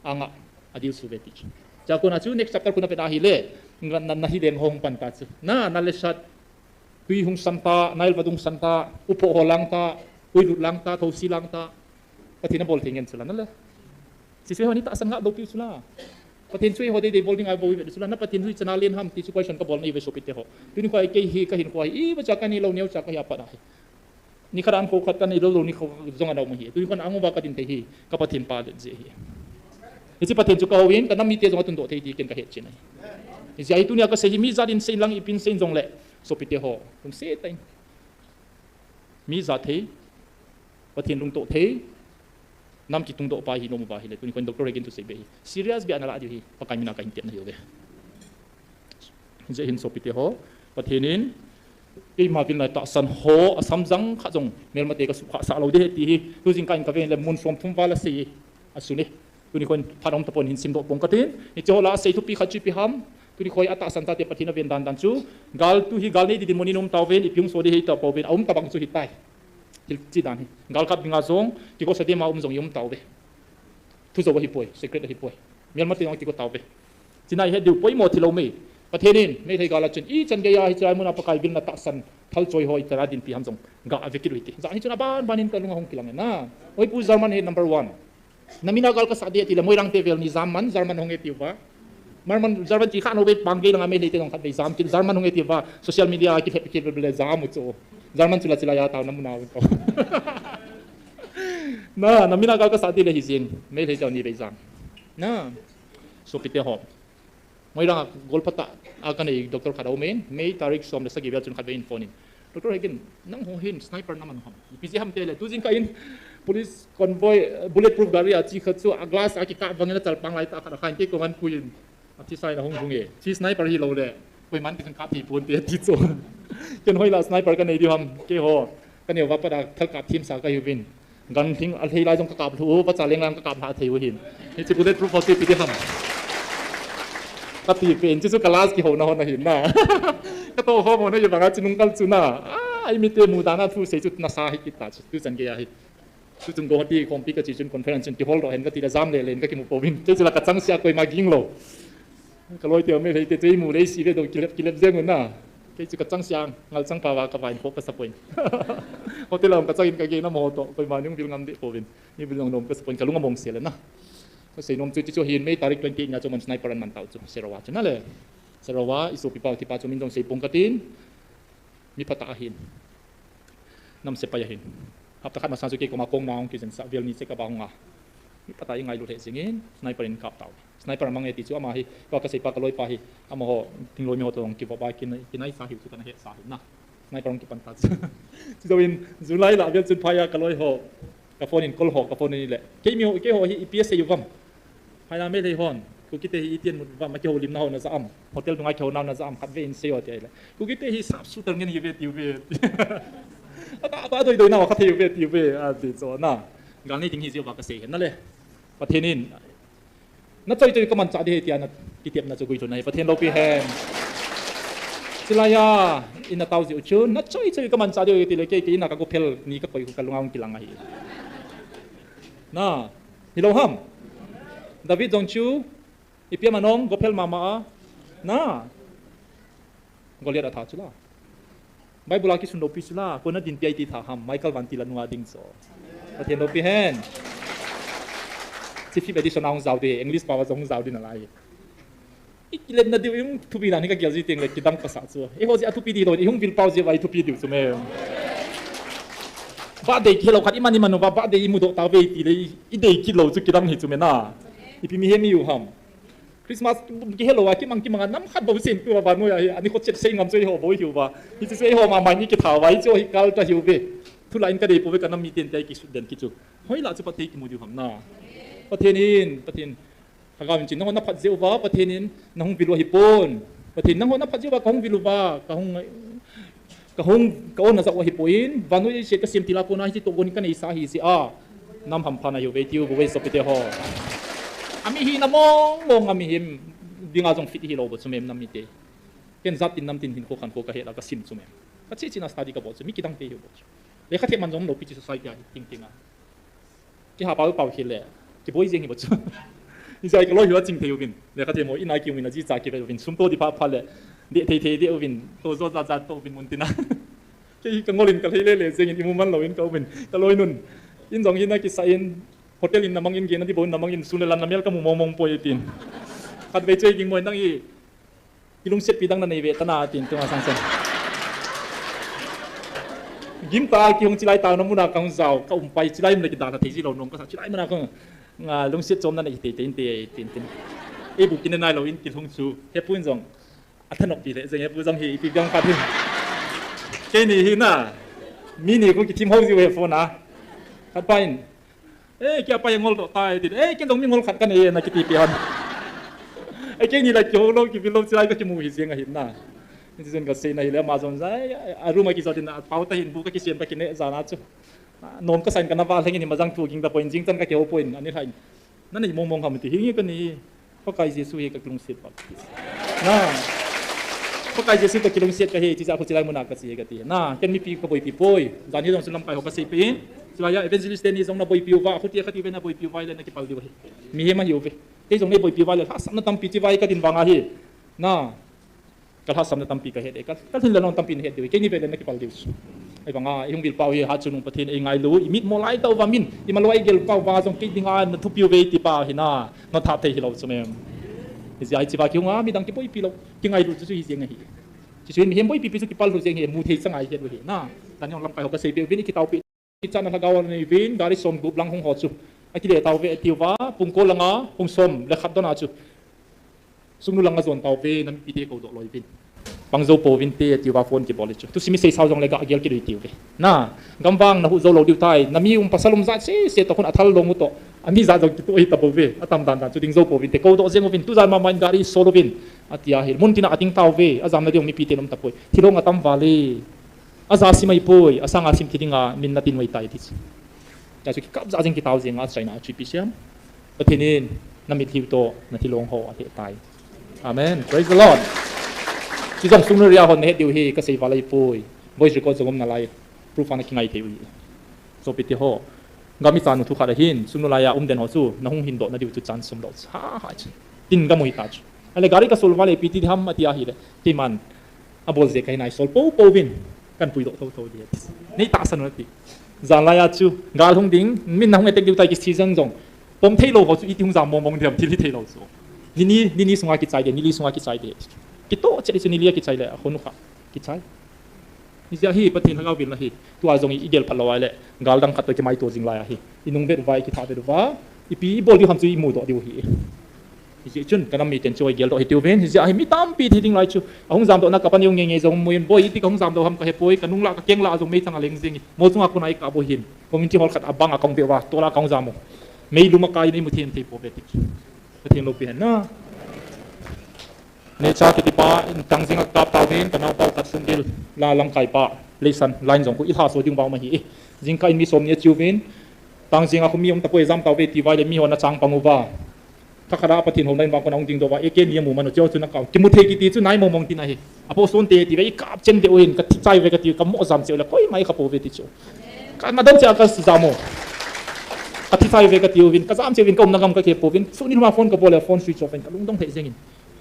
anga adilsu uve ti chu. Chua kona chu next chapter khu navet ahile, na, na, nahi leng ho hung pan ta chu. Na, nal le sat, tui hung san ta, Nile vadung san ta, uphoh ho lang ta, puilut lang ta, thousi lang ta. Pathen in abol thei ngen chula nale. Sisei ho ni tahsan ngah loupiu chula. Pathen chu eiho deidei bol dinga bol uve chula. Na Pathen chu ichan a len ham ti chu question kabol nahi uve sopite ho. Tuni khoa kei hi kahinkho hi, imacha kanei lou, neocha kahi apat ahi. Nikhat a ankho khat kanei lou lou nikho jong ana um ahi. Tuni khoa ahung uva kadin thei hi, ka Pathen pa let jeh ahi. Hiche Pathen chu kahou in, kanam mite jong atundoh thei ti ken kahet chen ahi. Hijeh a hi tunia kasei hi mi jat in sei in lang ipin sei in jongle, sopite ho, lungset tah in. Mi jat thei, Pathen lungtoh thei, nam kitungdoh pa hi nom uva ahile, tuni khoa Doctor Hagin thusei beh hi serious beh a nalah diu ahi, Pakai mina kahin tepna ahiuve. Hijeh hin sopite ho, Pathen in keima vilna tahsan ho asam jang khat jong melmate kasuhkhah sah lou ding ahi ti hi, tujingkah in kaven le mun somthum val asei e, asun e. Tuni khoa phat aum tapon hin simdoh pong katin, hiche ho lah a asei thupi khat chu ipi ham. Tuni khoa atahsan chate Pathen aven dan dan chu, gal tu hi gal nei ding dinmun in um tauvin, ipi hung so ding ahi tapouvin, aum tabang chu hitai. Thil chi dan hi, gal kap dinga jong kigo sa dema um jong i um tauve. Thu jou ahipoi, secret ahipoi. Melmate jong kigo tauve. China ihet diu poimo thilou mei. Pathen in Meitei gal a chun ichan geiya hiche lai muna Pakai vilna tahsan thal choi ho itara dinpi ham jong ga ave kit u hite. Jani chun aban ban in kalunga hung kilang e na. Oi pu, German hi number one. Namin a gal kasah ding atile Moirang te vel ni jam man, German hung e tiuva. German, German ti kha no ve, bang gei langa Meitei te jong khatvei jam kit, German hung e tiuva, social media a kilhep kilhep le jam u chu. German chula chila ya tao namuna u ko. Na, namin a gal kasah ding le hijin, Meitei te ni vei jam. Na, sopite ho. Moirang a golphatah a kanei doctor khat aumin, May tarik som le sagi vel chun khatvei in phone in, Doctor Hagin, nangho hin sniper nam anu ham? Ipi jeh ham tile, tujingkah in police convoy, bulletproof gari a che khat chu a glass a kikap vangin achalpang lai tah khat akhan, kei koma apui in, athi sa in ahung hung e. Chi sniper hilou le, koiman kisun kap thei ponte ti chu. Ken hoilah sniper kanei diu ham, keiho kaneo va pat a thal kap themsa kahiuvin. Ganhing alhei lai jong kakap lhu, vacha leng lai kakap lha thei u hin. Hiche bulletproof ho chu ipi ding ham? Kati pen, chuchu ka last kihouna hon ahin na. Katoh khom hon ahi vanga chu nung kal chu na. Ah, eimite mudan a thusei chu nasa hi kit ta chu, tuchan gei ahi. Chuchun Guwahati khompi kache chun conference chun kihol doh hen katile jam lele in kakimu pouvin. Kei chula kachangseh a koima ging lou. Kaloi te, Meitei te chu eimu le eisi ve doh kilep kilep jeng un na. Kei chu kachangseh a ngal chang pao va kavai in khoh kasa poi. Hotel a hung kachang in kagei na mo toh koima nung vil ngam deh pouvin. Ni vil jong nom kasa poi, kalung among sel e na. Kasei nom chu chuchu hin, May tarik twenty eight nia chu man sniper aman tau chu, Serawa chu nale. Serawa, isopipa thipa chu min jong sei pong katin. Mi phatah ahin. Nam sepai ahin. Hapta khat masang chu kei koma kong na hung kijensah vel ni che kabang a. Mi phatah a ingailut lheh jengin, sniper in kap tau. Sniper amang e ti chu ama hi, tua kaseipa kaloipa hi, amaho, thingloi mi ho toh jong kivop a, kinai, kinaisa hiu chu kana hesa ahi na. Sniper hung kipan ta chu. Chujouvin, July lah vel chun phai a kaloi ho, ka phone in call ho, ka phone in le. Kei mi ho, keiho hi ipi asei uvam? Phaina Meitei hon, Kukite hi itian mut uvam, akihoulimna ho naja am? Hotel dunga kihouna naja am? Khatvei in sei o ati ahile. Kukite hi sharpshooter ngen hiuve tiuve. Ata, ata doi doi na kha thei uve tiuve, ati chu na. Gal nei ding hi jeh uva kasei hen nale. Pathen in nachoi choi kamanchah ding ahi tia na kitepna chu guilhun ahi, Pathen loupi hen. Chulaiya, ina tao jiu chun, nachoi choi kamanchah ding ahi tile kei, kei ina kagophel ni kakoi kalunga hung kilang ahi. Na, hilou ham? David jong chu, ipi aman ong, gophel mama a. Na. Goliath atha chu la. Bible a kisun loupi chu la, kona dinpi a iti tha ham, Michael vantil a nunga ding chu. Pathen loupi hen. Chi fifth edition a hung jao ding, English pao a jong hung jao ding nalai. I kilemna diu, i hung thupi dan hi ka gel ji teng le kidang kasa chu. Eiho jeh a thupi di lou, i hung vil pao jeh uva i thupi diu chu me. Ba dei khelou khat i man i man uva, ba dei i mudoh tauve ti le, i dei kit lou chu kidang hi chu me na. Ipi mihem i hiu ham. Christmas kihe lou a, kimang kimang a, nam khat bou sem tua vannoi a hi, ani khochet sei ngam chu eiho bou hiu va. Hichu chu eiho mama in i kitha uva, hichu hi kal ta hiu ve. Thu la in ka dei pouve ka nam miten tia i kisut den kit chu. Hoilah chu Pathen kimu diu ham na. Pathen in, Pathen. Lhagao in chin, nangho na phat jeh uva, Pathen in, na hung vil u ahi pon. Pathen, nangho na phat jeh uva, ka hung vil uva, ka hung Ka hung, ka on a jao ahipoi, vannoi leiset ka sem til a kona hiche toh gon ka neisa ahi jeh a. Nam hampha na hiuve tiu, vovoi sopite ho. Ami hina mong mong a mihem dinga jong fit hilou bou chu mem nam mite. Ken jat tin nam tin hinkho khankho ka het a ka sim chu mem. Ka che china study ka bol chu, mi kidang te hiu bou chu. Lekha them man jong lou pi chu society a hi ting ting a. Kiha pau pau hi le, kiboi jeng hi bou chu. Hijeh a ka loi hi a ching thei uvin. Lekha them ho in a kium in a ji cha kive uvin. Sum to di pha pha le, deh thei thei deh uvin. To jo ja ja to uvin mun tina. Kei hi ka ngol in ka lhei le le jeng in i mu man lou in ka um in. Ka loi nun. In jong hi na kisa in, hotel in na mang in, gena di bou in na mang in, sun le lan na mel ka mu mong mong poi tin. Khatvei chu ei ging mo in nang i, kilungset pi dang na nei ve tana tin tunga sang sen. Gim ta kihong chilai ta na muna ka hung jao, ka um pai chilai mun le kidalha thei ji lou nom kasa chilai muna ka, nga lungset chom na nei tei tei in tei tin tin. Ei bu kin nai lou in kilhung chu, hepu in jong. A thanop pi le, jeng hepu jong hi, ipi biang khat hi. Keini hi na, mi ni khu kithim ho jiu he phone a. Khat pa in, "Eh, kia pa ngol doh tai," tin. "Eh, ken jong mi ngol khat ka nei e," na kiti pi hon. Eh, keini la kihou lou, kivil lou, chilai ka kimu hi jeng ahi na. Ni jeng ka sei na hi le, ama jong jai, a room a kijot in, a pau ta hin bu ka kisem ta kine jana chu. Nom ka sa in ka na va lheng in, ima jang thu ging ta poi, jing chan ka kihou poi, ani lhai. Na nei mong mong ham ti hi nge ka ni. Pakai Jesu hi ka kilungset pa. Na. Pakai Jesu ka kilungset ka hi, chija khu chilai muna ka chi ka ti. Na, ken mipi ka boipi poi. Jan hi jong chu lamkai ho ka sei pe in. Chilai a evangelist teni jong na boipi uva, khuti khati ve na boipi uva le na kipal diu hi. Mihem ahiu ve. Kei jong nei boipi uva le, lhasam na tampi chi vai ka din vang ahi. Na. Ka lhasam na tampi ka het e, ka, ka lhin le non tampi na het diu, keini ve le na kipal diu. Ahivanga, i hung vil pau hi ha chunung Pathen ei ngailu, i mit mo lai tau va min, i maloi gel pau va jong kei dinga na thupiu ve ti pa hi na, na thap thei hilou chu mem. Hijeh a hi chiva kihung a, midang kiboipi lou, kingailu chu chu hi jeng ahi. Chu chu mihem boipi pi chu kipal lou jeng hi, mu thei chang a hi het lou hi na. Tani ong lamkai ho ka sei pe, vin i kitau pi. Ichan a lhagao nei vin, gari som gup lang hung ho chu. A kile tau ve tiu va, pung ko langa, pung som le khat dona chu. Sungnu langa jon tau ve, na mipite kou doh loi vin. Pang jou pou vin te, tiu va phone kibol chu. Tu simi sei sao jong le ga gel kidui tiu ve. Na, gamvang na hu jou lou diu tai, na mi um pasal um ja se, se to khun a thal dong u to. A mi ja jong kitu hi ta bou ve, a tam dan dan chu ding jou pou vin te, kou doh jeng u vin, tu jan mama in gari sol u vin. A tia hi, mun tina a ting tau ve, a jam na ding mipite nom ta poi. Thilong a tam va le. A ja sim ahi poi, a sanga sim thi dinga min na tin vai tai ti chu. Tia chu kikap ja jeng kitau jeng a China chu ipi siam. Pathen in na mitlhi u to na thilong ho a he tai. Amen. Praise the Lord. Chu jong sungnu ria hon na het diu hi ka sei val ahi poi. Voice record jong um na lai. Proof a na kingai thei u hi. Sopite ho. Gami chanu thu khat ahin, sungnu lai a um den ho chu, na hung hin doh na diu chu chan sum lou. Ha, ha, chu. Tin gam u hi ta chu. Ale gari ka sol va le ipi ti ham a ti ahi le. Keiman. A bol je ka hi nai sol pou pou vin. Kan pui doh tho tho di. Nei tahsan u na ti. Jan lai a chu, gal hung ding, min na hung attack diu tai kisi jang jong. Pom thei lou ho chu iti hung jam mong mong diam thil hi thei lou chu. Ni ni, ni ni sunga kichai de, ni li sunga kichai de. Kito che chu ni li a kichai le, a khon u kha. Kichai. Hijeh a hi Pathen lhagao vil na hi. Tua jong i gel phat lou a le. Gal dang khat to kimai to jing lai a hi. I nung vet uva, i kitha vet uva. Ipi i bol diu ham chu i mu doh diu hi. Hijeh chun ka nam miten chu i gel doh hi tiu vin. Hijeh a hi mi tampi thi ding lai chu. A hung jam doh na ka pan u nge nge jong mu in boi iti ka hung jam doh ham ka he poi. Ka nung la ka keng la jong mei chang a leng jing. Mo chunga kuna i ka boi hin. Community hall khat a bang a kong ve uva. Tola kong jam u. Mei lum a kai nei mu thei thei po ve ti. Pathen loupi hen na. Necha kiti pa, in Tangjing a kap tauvin, ka naopa u Katsunville, la lamkai pa, Leisan, line jong khu i lha so ding vang ma hi e. Jingkah in mi som ni a chiu vin, Tangjing a khu mi um tapoi jam tauve ti vai le mi hon a chang pang uva. Kha khat a Pathen houna in vang kona hung ding doh uva, e kei ni a mu man u cheu chu na kau. Kimu thei kiti chu nai mong mong tina hi. A po son te ti ve i kap chen de u hin, ka thi chai ve ka ti, ka mo jam cheu le, koima i kha po ve ti chu. Ka na dam che a ka jam u. Ka thi chai ve ka ti u vin, ka jam cheu vin, ka umna gam ka khe po vin, suni lhuma phone ka bol le, phone switch off vin, ka lungdong thei jeng in.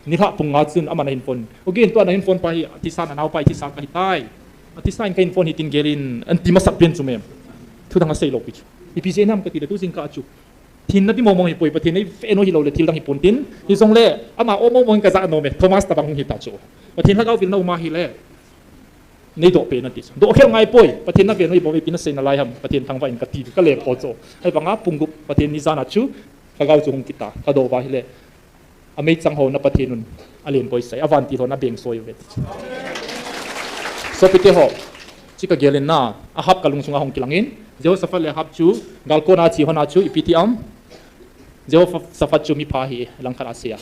Nilhah pung nga chun aman ahin phone. O gen tua nahin phone pa hi, atisa nanaopa hi tisa kahitai. Atisa in kahin phone hi tin gelin, anti masat pen chu mem. Thudang asei lou pi chu. Ipi jeh ham kati le tu jingkah chu. Thin nati mong mong hi poi, Pathen nei ve nom hilou le thil dang hi pon tin. Hijongle, ama o mong mong kaja nom e, Thomas tabang hung hita chu. Pathen lhagao vil na um ahile. Nei doh pen ati chu. Doh khel ngai poi. Pathen na ve nom hi bou ve ipi nasei nalai ham. Pathen thangvah in kati, kale pho chu. Ahivanga pung gup Pathen ni jan a chu. Lhagao chu hung kita. Kadoh uva ahile. Ameichang ho na Pathen un. Alen boisai. Avantil ho na beng soi uve. Sopite ho. Chi kagel in na. Ahab kalung sunga hung kilang in. Jehoshaphat le Ahab chu. Galkon a che hon a chu. Ipi ti am. Jehoshaphat chu mipha hi. Langkhat a sei a.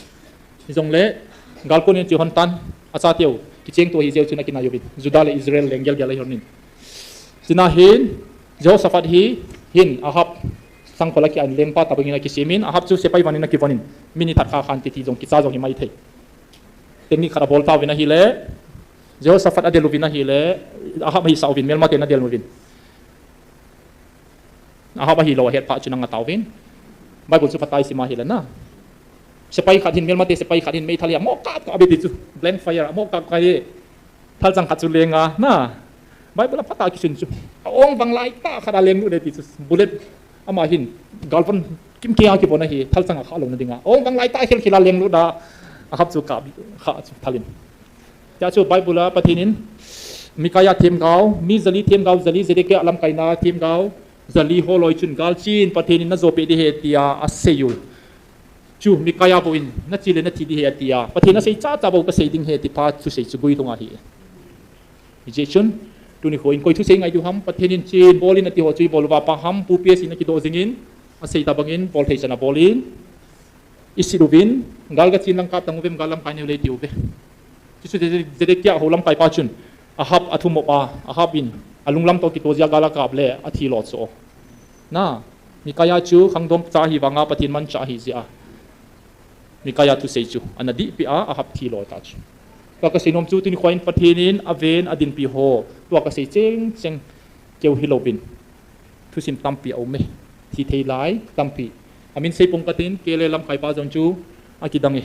Hijongle, galkon in che hon tan, achateu, kicheng tou ahi jeh chun akinai uvin. Judah le Israel leng gel gel ahi hon in. Chuna hin, Jehoshaphat hi, hin, Ahab, sangkhol a kian lengpa tabang in akisem in, Ahab chu sepai von in akivon in. Mi ni that kha khan titi jong, kicha jong hi mai thei. Technique khat abol tauvin ahile, Jehoshaphat adel uvin ahile, Ahab ahisah uvin, melma ten adel uvin. Ahab ahilou ahet phat chun anga tauvin. Bible chu phatai sim ahile na. Sepai khat hin, melmate sepai khat hin meithal hi amo kap kap e ti chu. Blank fire, amo kap kap e. Thalchang khat chu lenga, na. Bible a phatah a kisun chu. A ong vang lai tah khat a lenglut e ti chu. Bullet ama hin, galvan kimkeng a kivon ahi, thalchang a khah louna dinga. Ong vang lai tah khel khel a lenglut a, Ahab chu kap, khah chu thal in. Tia chu Bible a Pathen in, Micaiah themgao, mi jali themgao, jali Zedekiah lamkaina themgao, jali holoi chun galchin Pathen in najopeh ding ahi tia asei u. Chu Micaiah bou in, nache le nathi ding ahi atia. Pathen asei chacha bou kasei ding ahi ti pha thusei chu guilhung ahi. Hijeh chun, tuni kho in koi thusei ngai diu ham, Pathen in chen bol in ati ho chu ibol uva pa ham, pu P S in akidoh jing in, asei tabang in, bol thei chan abol in, isit uvin, gal gachin lang kap tang uvem, gal lamkai neu le ti uve. Chuchu Zede-, Zedekiah ho lamkai pa chun, Ahab athum up a, Ahab in, alunglam toh kitoh jeh a gal akap le, athi lo chu. Na, Micaiah chu khangdong cha ahi vanga Pathen manchah ahi jeh a. Micaiah thusei chu, ana dihpeh a, Ahab thi lo ta chu. Tua kasei nom chu, tuni kho in Pathen in, aven, adinpi ho, tua kasei cheng cheng, keu hilouvin. Thusim tampi aum e. Thi thei lai, tampi. Amin sei pong katin, kei le lamkai pa jong chu, akidang e.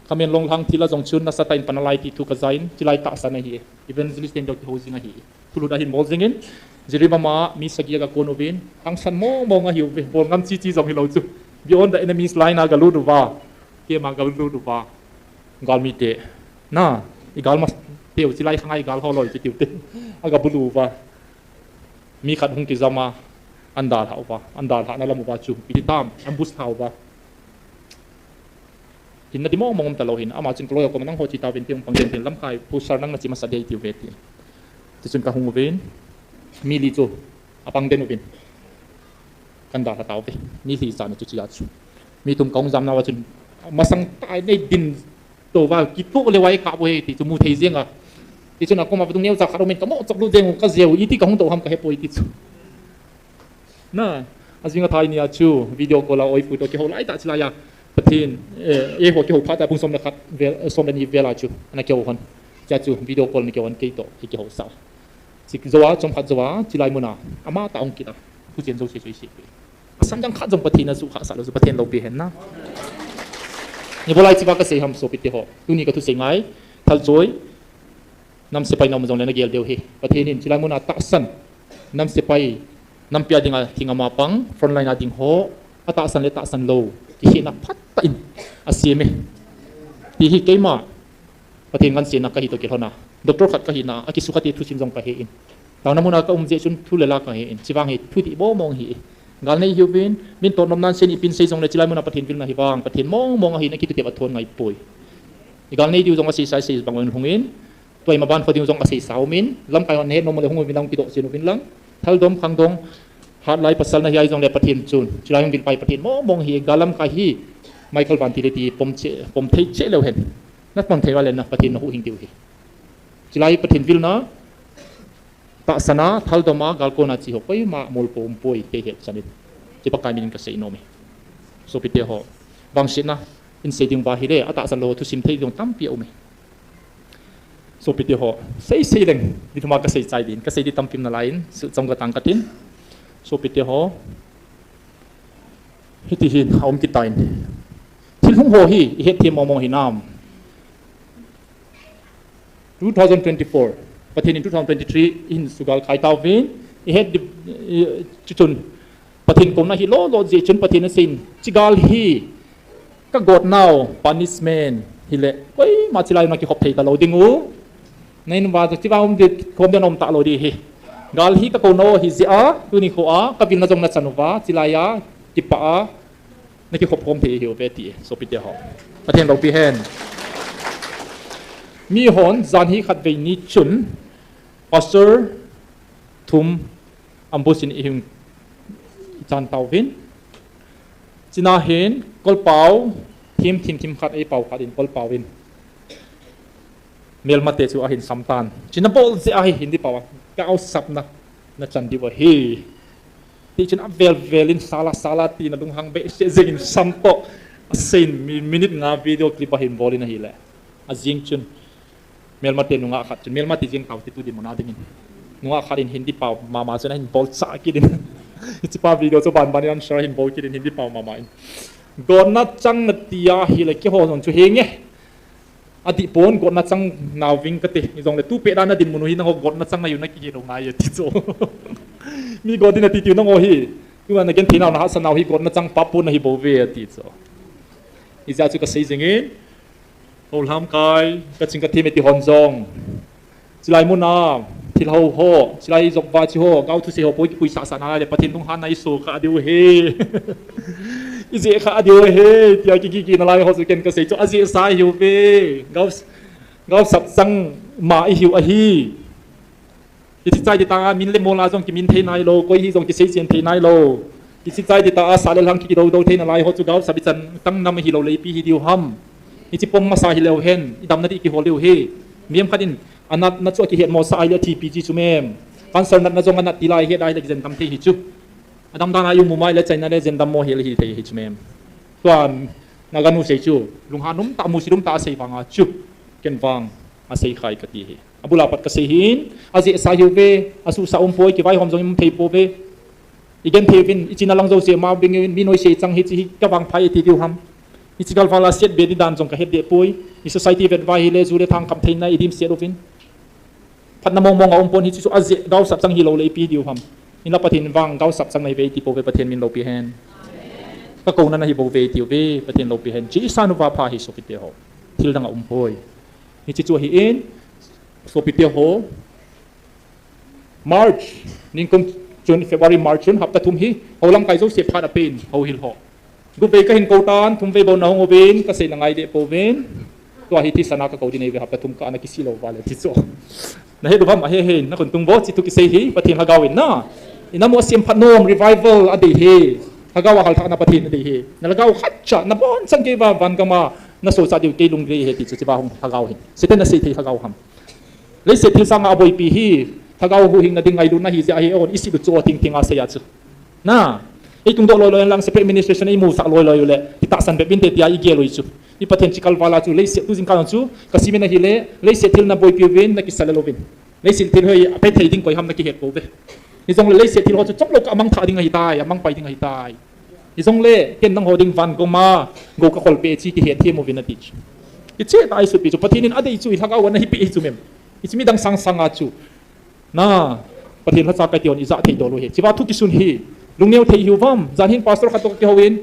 Khamenlong lang thil a jong chun, nasatah in pan nalai ti thu kaja in, chilai tahsan ahi e. Evangelist ten jong kihou jing ahi e. Thulut ahin bol jing in, Jiribam a mi sagi aga kon uvin, hangsan mong mong ahiuve, bol ngam chi chi jong hilou chu. Beyond the enemy's line a galut uva, kei ma galut uva, galmite, na, igal mas, teu chilai khang a igal holoi chu tiu te, aga bulu uva, mi khat hung kijam a, an dalha uva, an dalhah na lam uva chu, iti tam, ambush lha uva. Hinna ti mong mong um talou hin, ama chun kaloi a koma nangho che tauvin ti hung pang den tin lamkai, pu sir nang nache masa dei tiu ve ti. Tichun kahung uvin, mi li chu apang den uvin. Kan dalha tauve, mi li chan chu chia chu. Mi thum kahung jam nauva chun, masang tah nei din tou va, kitoh le vai kap uve ti chu mu thei jeng a. Tichun akoma vadung neocha khat umin kamo chok lut jeng u kajeu, iti kahung tou ham kahepoi ti chu. Na, ajing athai nia chu, video call a oipu toh kihou lai tah chilai a. Pathen, eh, eiho kihou phat a pung som le khat vel, eh, som le ni vel a chu, ana kihou hon. Chia chu, video call ana kihou hon kei toh, kihou sa. Chik jou a, chomkhat jou a, chilai mun a, ama tah hung kit a. Thuchen jouse chu isei. Asan dang khat jong Pathen in asuh khah sah lou chu Pathen loupi hen na. Ibolai chiva kasei ham sopite ho. Tuni kathusei ngai, thal choi. Nam sepai na um jongle nagel diu ahi. Pathen in chilai mun a tahsan. Nam sepai, nampi a dinga thingam a pang, front line a ding ho, atahsan le tahsan lou, kikhehna phatah in asem e. Ti hi keima, Pathen ngansenna kahi toh kilhon a. Doctor khat kahina, akisukha te thusim jong kahe in. Taona mun a kaum jeh chun thu le la kahe in. Chivang hi thu dih mong mong ahi. Gal nei hiuvin, min toh nom nan sen ipin sei jongle chilai mun a Pathen vilna hi vang, Pathen mong mong ahi na kiti tep a thon ngai poi. Igal nei diu jong asei sa sei bang un hung in, Tua imaban kho ding jong asei sa umin, lamkai hon nahet nom le hung uvin lang kidoh chen uvin lang. Thaldom khangdong, hatlai pasal nahi a jongle Pathen chun. Chilai hung vilpai Pathen mong mong ahi, gal lamkai hi, Michael Van Tile ti pom che, pom thei che leu hen. Na pom thei vale na Pathen na huhhing diu ahi. Chilai Pathen vilna, tahsan a, thaldom a, galkon a che ho koima mol pom poi, kei het chan in. Chu Pakai min in kasei nom e. Sopite ho. Vangsetna, in sei ding uva ahile, atahsan lou thusim thei ding tampi aum e. Sopite ho, sei sei leng, ni thum a kasei chai din, kasei di tampi um nalai in, sil chom katang katin. Sopite ho, hiti hin, aum kitan. Thil hung ho hi, ihet them mong mong hinam. two thousand twenty-four, Pathen in two thousand twenty-three in sugal khai tauvin, i het di, i, chuchun, Pathen kouna hi lo lo jeh chun Pathen aseiyin, chigal hi, ka got nau, punishment, hile, koima chilai na kikhop thei talou ding u, na in va, chiva um di, khom di nom talou di hi. Gal hi ka kouna hi jeh a, tuni kho a, ka vilna jong na chan uva, chilai a, kipa a, na kikhop khom thei hi uve ti, sopite ho. Pathen loupi hen. Mi hon, jan hi khatvei ni chun, Pastor thum ambush in i hung chan tauvin. China hin, kolpao, thim, thim, thim khat, eipao khat in, kolpao in. Melmate chu ahin samtan. China bol jeh ahi, Hindi pao a. Ka au sapna, na chan diu ahi. Ti chun avel vel in sala, sala tina lunghang behseh jeng in sam toh. Aseiyin mi-, minute nga video clip ahin bol in ahile. Ajing chun. Melmate nungah khat chun, melmate jeng tau ti tu di mona dingin. Nungah khat in Hindi pao mama chun ahin bol cha kit in. Hiche pa video chu ban ban in an share ahin bol kit in Hindi pao mama in. Gotna chang nati ahile keiho jong chu henge. Adih pon gotna chang nauving kate. Hijongle tu pet a na dinmun u hi nangho gotna chang nahiu na kigel u ngai e ti chu. Mi got din ati tiu nangho hi. Tua na genthei nau na hahsa nau hi gotna chang pa pon nahi bouve ati chu. Hijeh a chu kasei jingin. Houlamkai, kaching kathem e ti hon jong. Chilai mun a, thilhou ho, chilai jop va chi ho, gao thusei ho poi kipui sah sah nalai le, Pathen lunghanna i so kha diu ahi. I jeh kha diu ahi, tia kiki ki nalai ho chu ken kasei chu, ajeh sa hiuve. Gao, gao sap chang ma ihiu ahi. Hiche chai ding tah a min le mol a jong kimin thei nailou, koi hi jong kisei chen thei nailou. Hiche chai ding tah a sa le lhang kikidou dou thei nalai ho chu gao sap ichan tang nam hilou le ipi hi diu ham. Hiche pom masa hileu hen, idamna ding kihol diu ahi. Mihem khat in, anatna chu akihet mo sa ahile athipi ji chu mem. Cancer natna jong anat ti lai het ahile kijen dam thei hi chu. Adam dan a i um u mai le China le jen dam mo hel hi thei hi chu mem. Tua Naganu sei chu, lunghan um tah, musit um tah asei vang a chu, ken vang asei khai kati hi. Abul a pat kasei hin, ajeh sa hiuve, asuhsa um poi, kivaihom jong um thei pouve. I genthei uvin, i china lang jouse ma bing uvin, mi noise chang hiche hi ka vangphai e ti diu ham. Hiche galval a set be ding dan jong kahet deh poi. I society vet vai hile, ju le thang kham theina i dimset uvin. Phatna mong mong a um pon hiche chu ajeh gao sap chang hilou le ipi diu ham. Hinla Pathen vang gao sap chang nahiuve ti pouve Pathen min loupi hen. Ka kouna nahi bouve ti uve Pathen loupi hen. Chi isan uva pha hi sopite ho. Thil dang a um poi. Hiche chu ahin sopite ho. March, ningkum chun, February, March chun, hapta thum hi, houlamkai jouse phat apen, houhil ho. Gup vei kahin kou tan, thum vei bou nahung uvin, kasei nangai deh pouvin. Tua hi thisan a kakou ding ahiuve, hapta thum kah a nakisi lou uva le ti chu. Nahet uvam ahe he, nakon tung vo, chi thu kisei hi, Pathen lhagao in na. Inam u asem phat nom, revival adei hi. Lhagao a halthahna Pathen adei hi. Na lhagao khat cha, nabonchauva van gam a, nasohcha diu kei lunggel ahi ti chu, chiva hung lhagao hi. Satan nasei thei lhagao ham. Leiset thil sanga aboipi hi, lhagao huhhingna ding ngailutna hi jeh ahi, on i sit u chu thing thing a sei a chu. Na, i tungdoh loi loi lang separate administration i musah loi loi u le, i tahsan bep inte tia i gel u chu. I Pathen chi kalval a chu, leiset tu jingkah chu, ka simin ahile, leiset thil naboipi uvin, nakisa lel uvin. Leiset thil hi, apei thei ding koi ham nakihet pouve. Hijongle leiset thil ho chu, chomlou kah a mangthah ding ahitai, amangpai ding ahitai. Hijongle, ken nangho ding van gam a, gou kakholpeh e chi kihet them uvin ati chu. Hiche tah a i sutpi chu, Pathen in adei chu, i lhagao a nahi peh hi chu mem. Hiche midang sang sanga chu. Na, Pathen lhacha kahi ti hon i jah thei dol u hi. Chiva thu kisun hi. Lungneo thei hiu vam. Jan hin pastor khat toh kakihou in.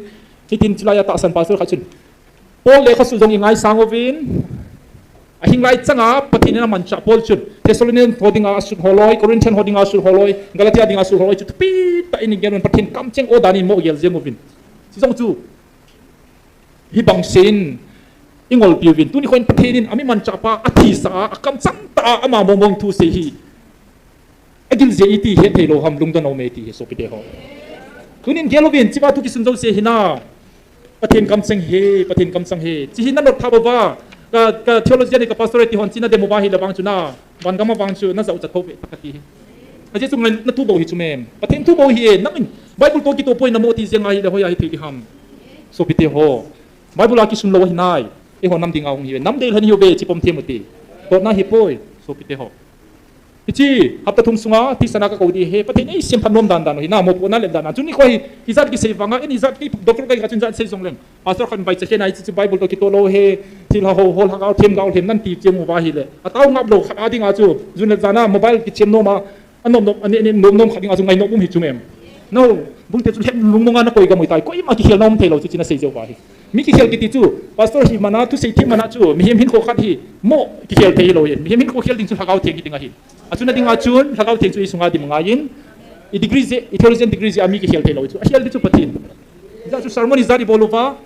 Hitin chilai a tahsan pastor khat chun. Paul lekhasu jong i ngaisang uvin. Ahing lai changa Pathen in amanchah Paul chun. Thessalonian ho dinga asut holoi, Corinthian ho dinga asut holoi, Galatia dinga asut holoi chu thupi tah in i gel uvin Pathen kamcheng o dan in mo gel jeng uvin. Chi jong chu. Hibang seiyin i ngolpi uvin, tuni kho in Pathen in ami manchah pa athisa a, akamchang tah a, ama mong mong thu sei hi. Agil jeh iti het thei lou ham, lungdon um e ti hi sopite ho. Tunin gel uvin, chiva thu kisun jouse hi na. Pathen kamcheng hi, Pathen kamcheng hi. Chi hi na not thap uva. Ka, ka theologian ka pastor ti hon chi na dem uva hi le vang chu na. Van gam a vang chu na jao chat thou ve ta kati hi. Ajeh chu ngai na thu bou hi chu mem. Pathen thu bou hi e, nangin Bible toh kitoh poi na mo ti jeng ahile hoiya hithei ding ham. Sopite ho. Bible a kisun lou ahi nai. Eiho nam dinga hung hi ve. Nam deilhen hiu ve, chi pom them u ti. Tohna hi poi. Sopite ho. Hiche hapta thum sunga thisan a kakou ding ahi, Pathen in eisemphat nom dan dan u hi na, mopohna le dan dan. Chun nikho hi ijat kisei vanga, in ijat ki doctor kahi kha chun ijat sei jongleng, pastor khat in vaicha khen a, hiche chu Bible toh kitoh lou ahi, thilha ho ho, lhagao them gao them nan ti cheng uva ahile, atao ngap lou khat a dinga chu jun le jan a mobile kichem nom a, anom nom, ane ane nom nom khat dinga chu ngainop um hi chu em. No, bungte chu lhem lungmonga nakoi gam u ahitai, koima kikhel nom thei lou chu chuna sei jeh uva ahi. Mi kikhel kiti chu, pastor hi mana, thusei thiem mana chu, mihem hinkho khat hi, mo kikhel thei lou ahi. Mihem hinkho khel ding chu lhagao theng hi ding ahi. Achuna dinga chun, lhagao theng chu isunga dim angaiyin, i degree jeh, i theologian degree jeh a mi kikhel thei lou chu, akhel ding chu Pathen. Ijat chu sermon ijat ibol uva,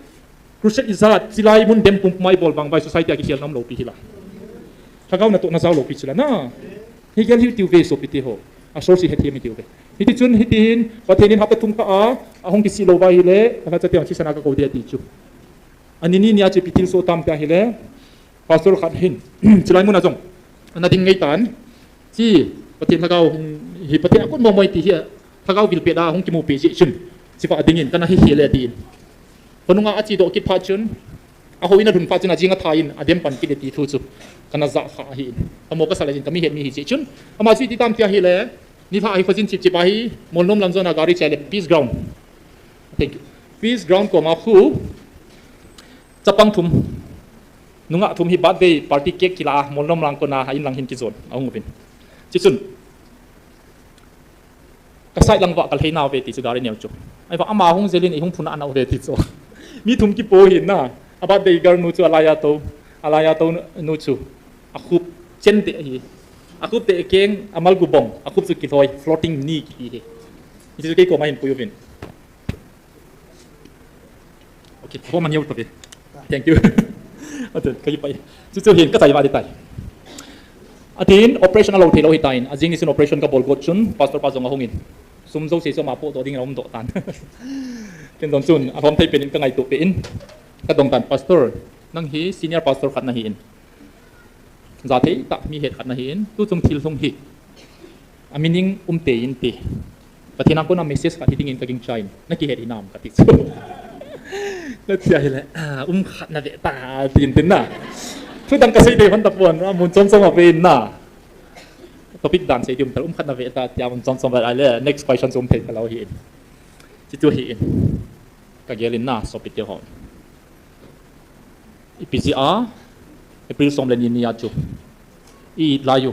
crusade ijat, chilai mun dem pumpuma ibol vang vai society a kikhel nom lou pi hila. Lhagao natoh najao lou pi chu la na. Hi gel hi tiu ve sopite ho. A source hi hethem hi tiu ve. Hiti chun hitin, Pathen in hapta thum kha a, ahung kisih lou uva ahile, alhacha te ang thisan a kakou ding ati chu. Ani ni nia chu ipi thilsoh tam tia ahile, pastor khat hin, chilai mun a jong, ana ding ngei tan. Chi, Pathen lhagao hung, hi Pathen a kon mo mo ti hi, lhagao vil pet a hung kimu peh jeh chun, chiva dingin, kana hi hi le tin. Khonunga achedoh kit phat chun, ahoiyin alhun phat chun ajing athaiyin, adem pan kit e ti thu chu, kana ja kha ahin. Amo kasa le jin kami het mi hi jeh chun, ama chu iti tam tia ahile, nilhah hi khojin chip chip ahi, Molnom lang jon a gari chai le Peace Ground. Thank you. Peace Ground koma khu, chapang thum, nungah thum hi birthday party cake kila a, Molnom lang kona a in lang hin kijon, ahung uvin. Chichun, ka side lang uva kalhei nau ve ti chu gari neo chu. Ahivang ama hung jel in eihung phun a nau ve ti chu. Mi thum kipo hin na, a birthday girl nu chu alaiya tou, alaiya tou nu chu. Akhup chen te hi. Akhup te keng, amal gu bong, akhup chu kilhoi, floating knee kiti hi. Hichu kei koma hin pui uvin. Okay, home and youth. Thank you. Atu, kaji pai. Chuchu hin, kachai va ding tai. Atin, operation alou thei lou hitan. Ajing ni chun operation kabol got chun, pastor pa jong ahungin. Sum jouse chu ama podoh ding aum doh tan. Ken jong chun, alhom thei pen in kangaito peh in. Kadong tan, pastor, nang hi senior pastor khat nahin. Jathei tah mi het khat nahin, tuchung thil lhung hi. A meaning um tei inte. Pathen a kona message khat hi dingin kagingchan, nakihet hinam kati chu. Natia hile, ah, um khat nave ta, tin tin na. Thudang kasei dei hon tapon, amun chom chom a ve in na. Topic dan sei ding um tal, um khat nave ta, tia mun chom chom a ve le, next question chu um thei talou hi in. Chichu hi in. Kagel in na, sopite ho. Ipi jeh a, April som le ni nia chu. I it lai u.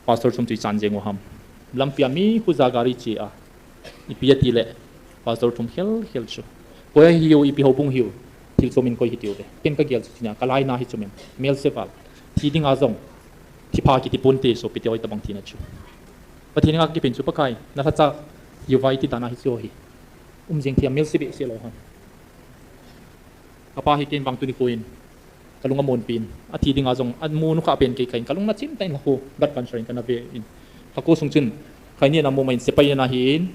Pastor thum chu ichan jeng u ham. Lampi a mi khu ja gari che a. Ipi ati le. Pastor thum khel khel chu. Koi ahiu, ipi houbung hiu. Thil chom in koi hitiu ve. Ken kagel chu tina, kalaina hi chu mem. Melse val. Thi dinga jong. Thi pha kiti ponte sopite hoi tabang tina chu. Pathen nga kipen chu Pakai. Nalhacha. Yu vai ti dana hi chu hi. Um jeng thia melse behseh lou ham. Kapa hi ken vang tuni kho in, kalung amonpi in, athi dinga jong, amu nukha pen kei kha in, kalung nachim tah in lhakho, blood cancer in kana ve in. Lhakho sung chun, khaini ana mu mai in, sepai ana hi in,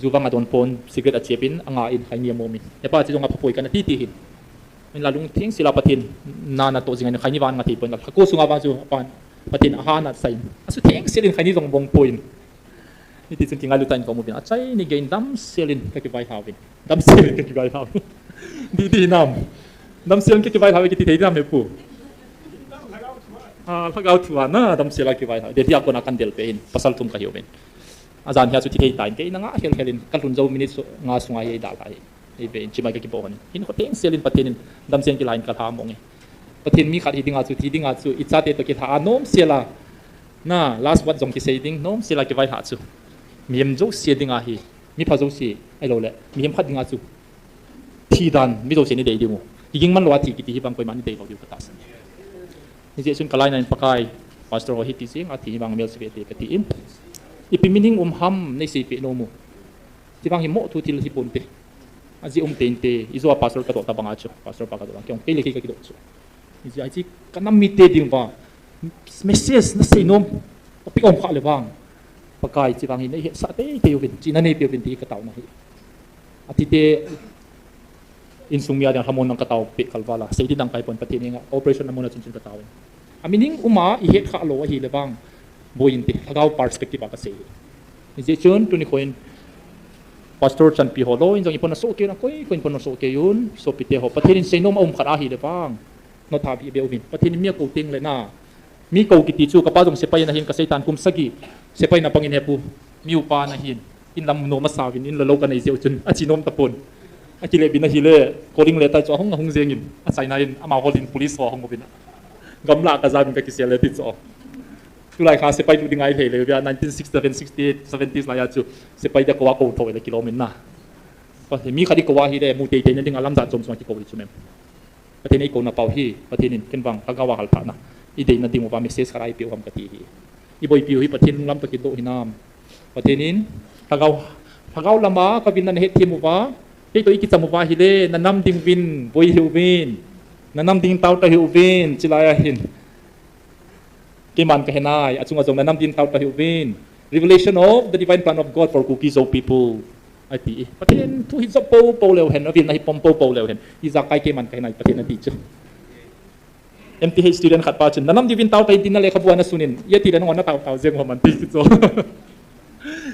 ju vang adon pon, cigarette achep in, anga in, khaini amu min. Hepa chi jong aphapoi kana ti ti hin. Min la lungtheng sela Pathen, na natoh jing in, khaini vang nga thei pon, lhakho sunga vang chu, pan, Pathen aha na sai in. Asu theng sel in, khaini jong bong poi in. Hiti chun kingailu tah in ka um uvin. Achai ni gei in damsel in ka kivai hao vin. Damsel in ka kivai hao vin. Di, di nam. Damsel in ka kivai hao vin kiti thei nam he pu. Ah, lhagao thu a na damsel a kivai hao. Delhi a kona kan del pe in. Pasal thum ka hiu vin. Ajan hia chu thi thei ta in. Kei na nga hel hel in. Ka lhun jou minute so, nga sunga hi dal hai. Ei ve in, chimai ka kipo hon. Hin kho theng sel in Pathen in, damsel in kilha in ka lha mong e. Pathen mi khat hi dinga chu, thi dinga chu, i chate toh kilha a nom sel a. Na, last word jong kisei ding, nom sel a kivai hah chu. Mihem jouse dinga hi, mi pha jouse, ahilou le, mihem khat dinga chu. Thi dan, mi jouse ni dei ding u. Kiging man lou a thi kiti hi bang koima ni dei lou diu ka tahsan. Hijeh chun ka laina in Pakai, Pastor ho hiti jeng a thi hi bang melse ve te ka ti in. Ipi meaning um ham, nei sei pe nom u. Ti bang hi mo thu thil hi pon te. Ajeh um te inte, i jo a pastor ka doh ta bang a chu, pastor pa ka doh bang, kei jong kei le kei ka kidoh chu. Ijeh a hiche ka nam mite ding uva, message na sei nom, topic um kha le vang. Pakai hiche vang hi nei hetsah teitei uvin, chihna nei pe uvin ti ka taona hi. Athi te, insung mi a dinga lhamon nang ka tao pe kalval a, sei ding dang ka hi pon Pathen henga, operation na mun a chun chun ka tao in. A meaning um a, i het kha lou ahi le vang, boi inte, lhagao perspective a ka sei. Hijeh chun, tuni kho in, Pastor chanpi ho lou in jong i pon na soh kei un, koi, koi in pon na soh kei un, sopite ho. Pathen in sei nom a um khat ahi le vang. Notha pi be uvin. Pathen in mi a kou teng le na. Mi kou kiti chu, kapa jong sepai ana hin kasei tan kum sagi. Sepai na pangin he pu, mi upa ana hin. In lam nom asa uvin, in la lou kanei jeh u chun. Achi nom tapon. Akile bin ahile, calling letter chu ahung ahung jengin. Achaina in, ama holin police ho ahung uvin. Gamla kaja uvin kakisel le ti chu. Tulai kha sepai lut ding ahile, via nineteen sixty-seven, sixty-eight, seventies lai a chu. Sepai dia kou a kou tho le kilom in na. Pa, mi khat i kou ahile, mu teitei na ding a lamjat chom chom a kikou hi chu mem. Pathen in eikouna pau hi, Pathen in ken vang lhagao a halthahna ideina ding uva message khat eipeh u ham kati hi. Iboipi u hi Pathen lunglam toh kidoh hinam? Pathen in lhagao, lhagao lama kavilna nahetthem uva, keitoh ikicham uva ahile, nanam ding uvin boi hih uvin, nanam ding taotah hih uvin, chulai a hin. Keiman kahenai, achunga jong nanam ding taotah hih uvin. Revelation of the divine plan of God for Kuki Zo people. Ati. Pathen thu hi jop popo leu hen, avilna hi pom popo leu hen. Ijakai keiman kahenai Pathen ati chu. M T H student khat pa chun, nanam ding uvin taotah in tin na lekhabu a nasunin. Iti le nangho nataotah jeng u ham ati chu.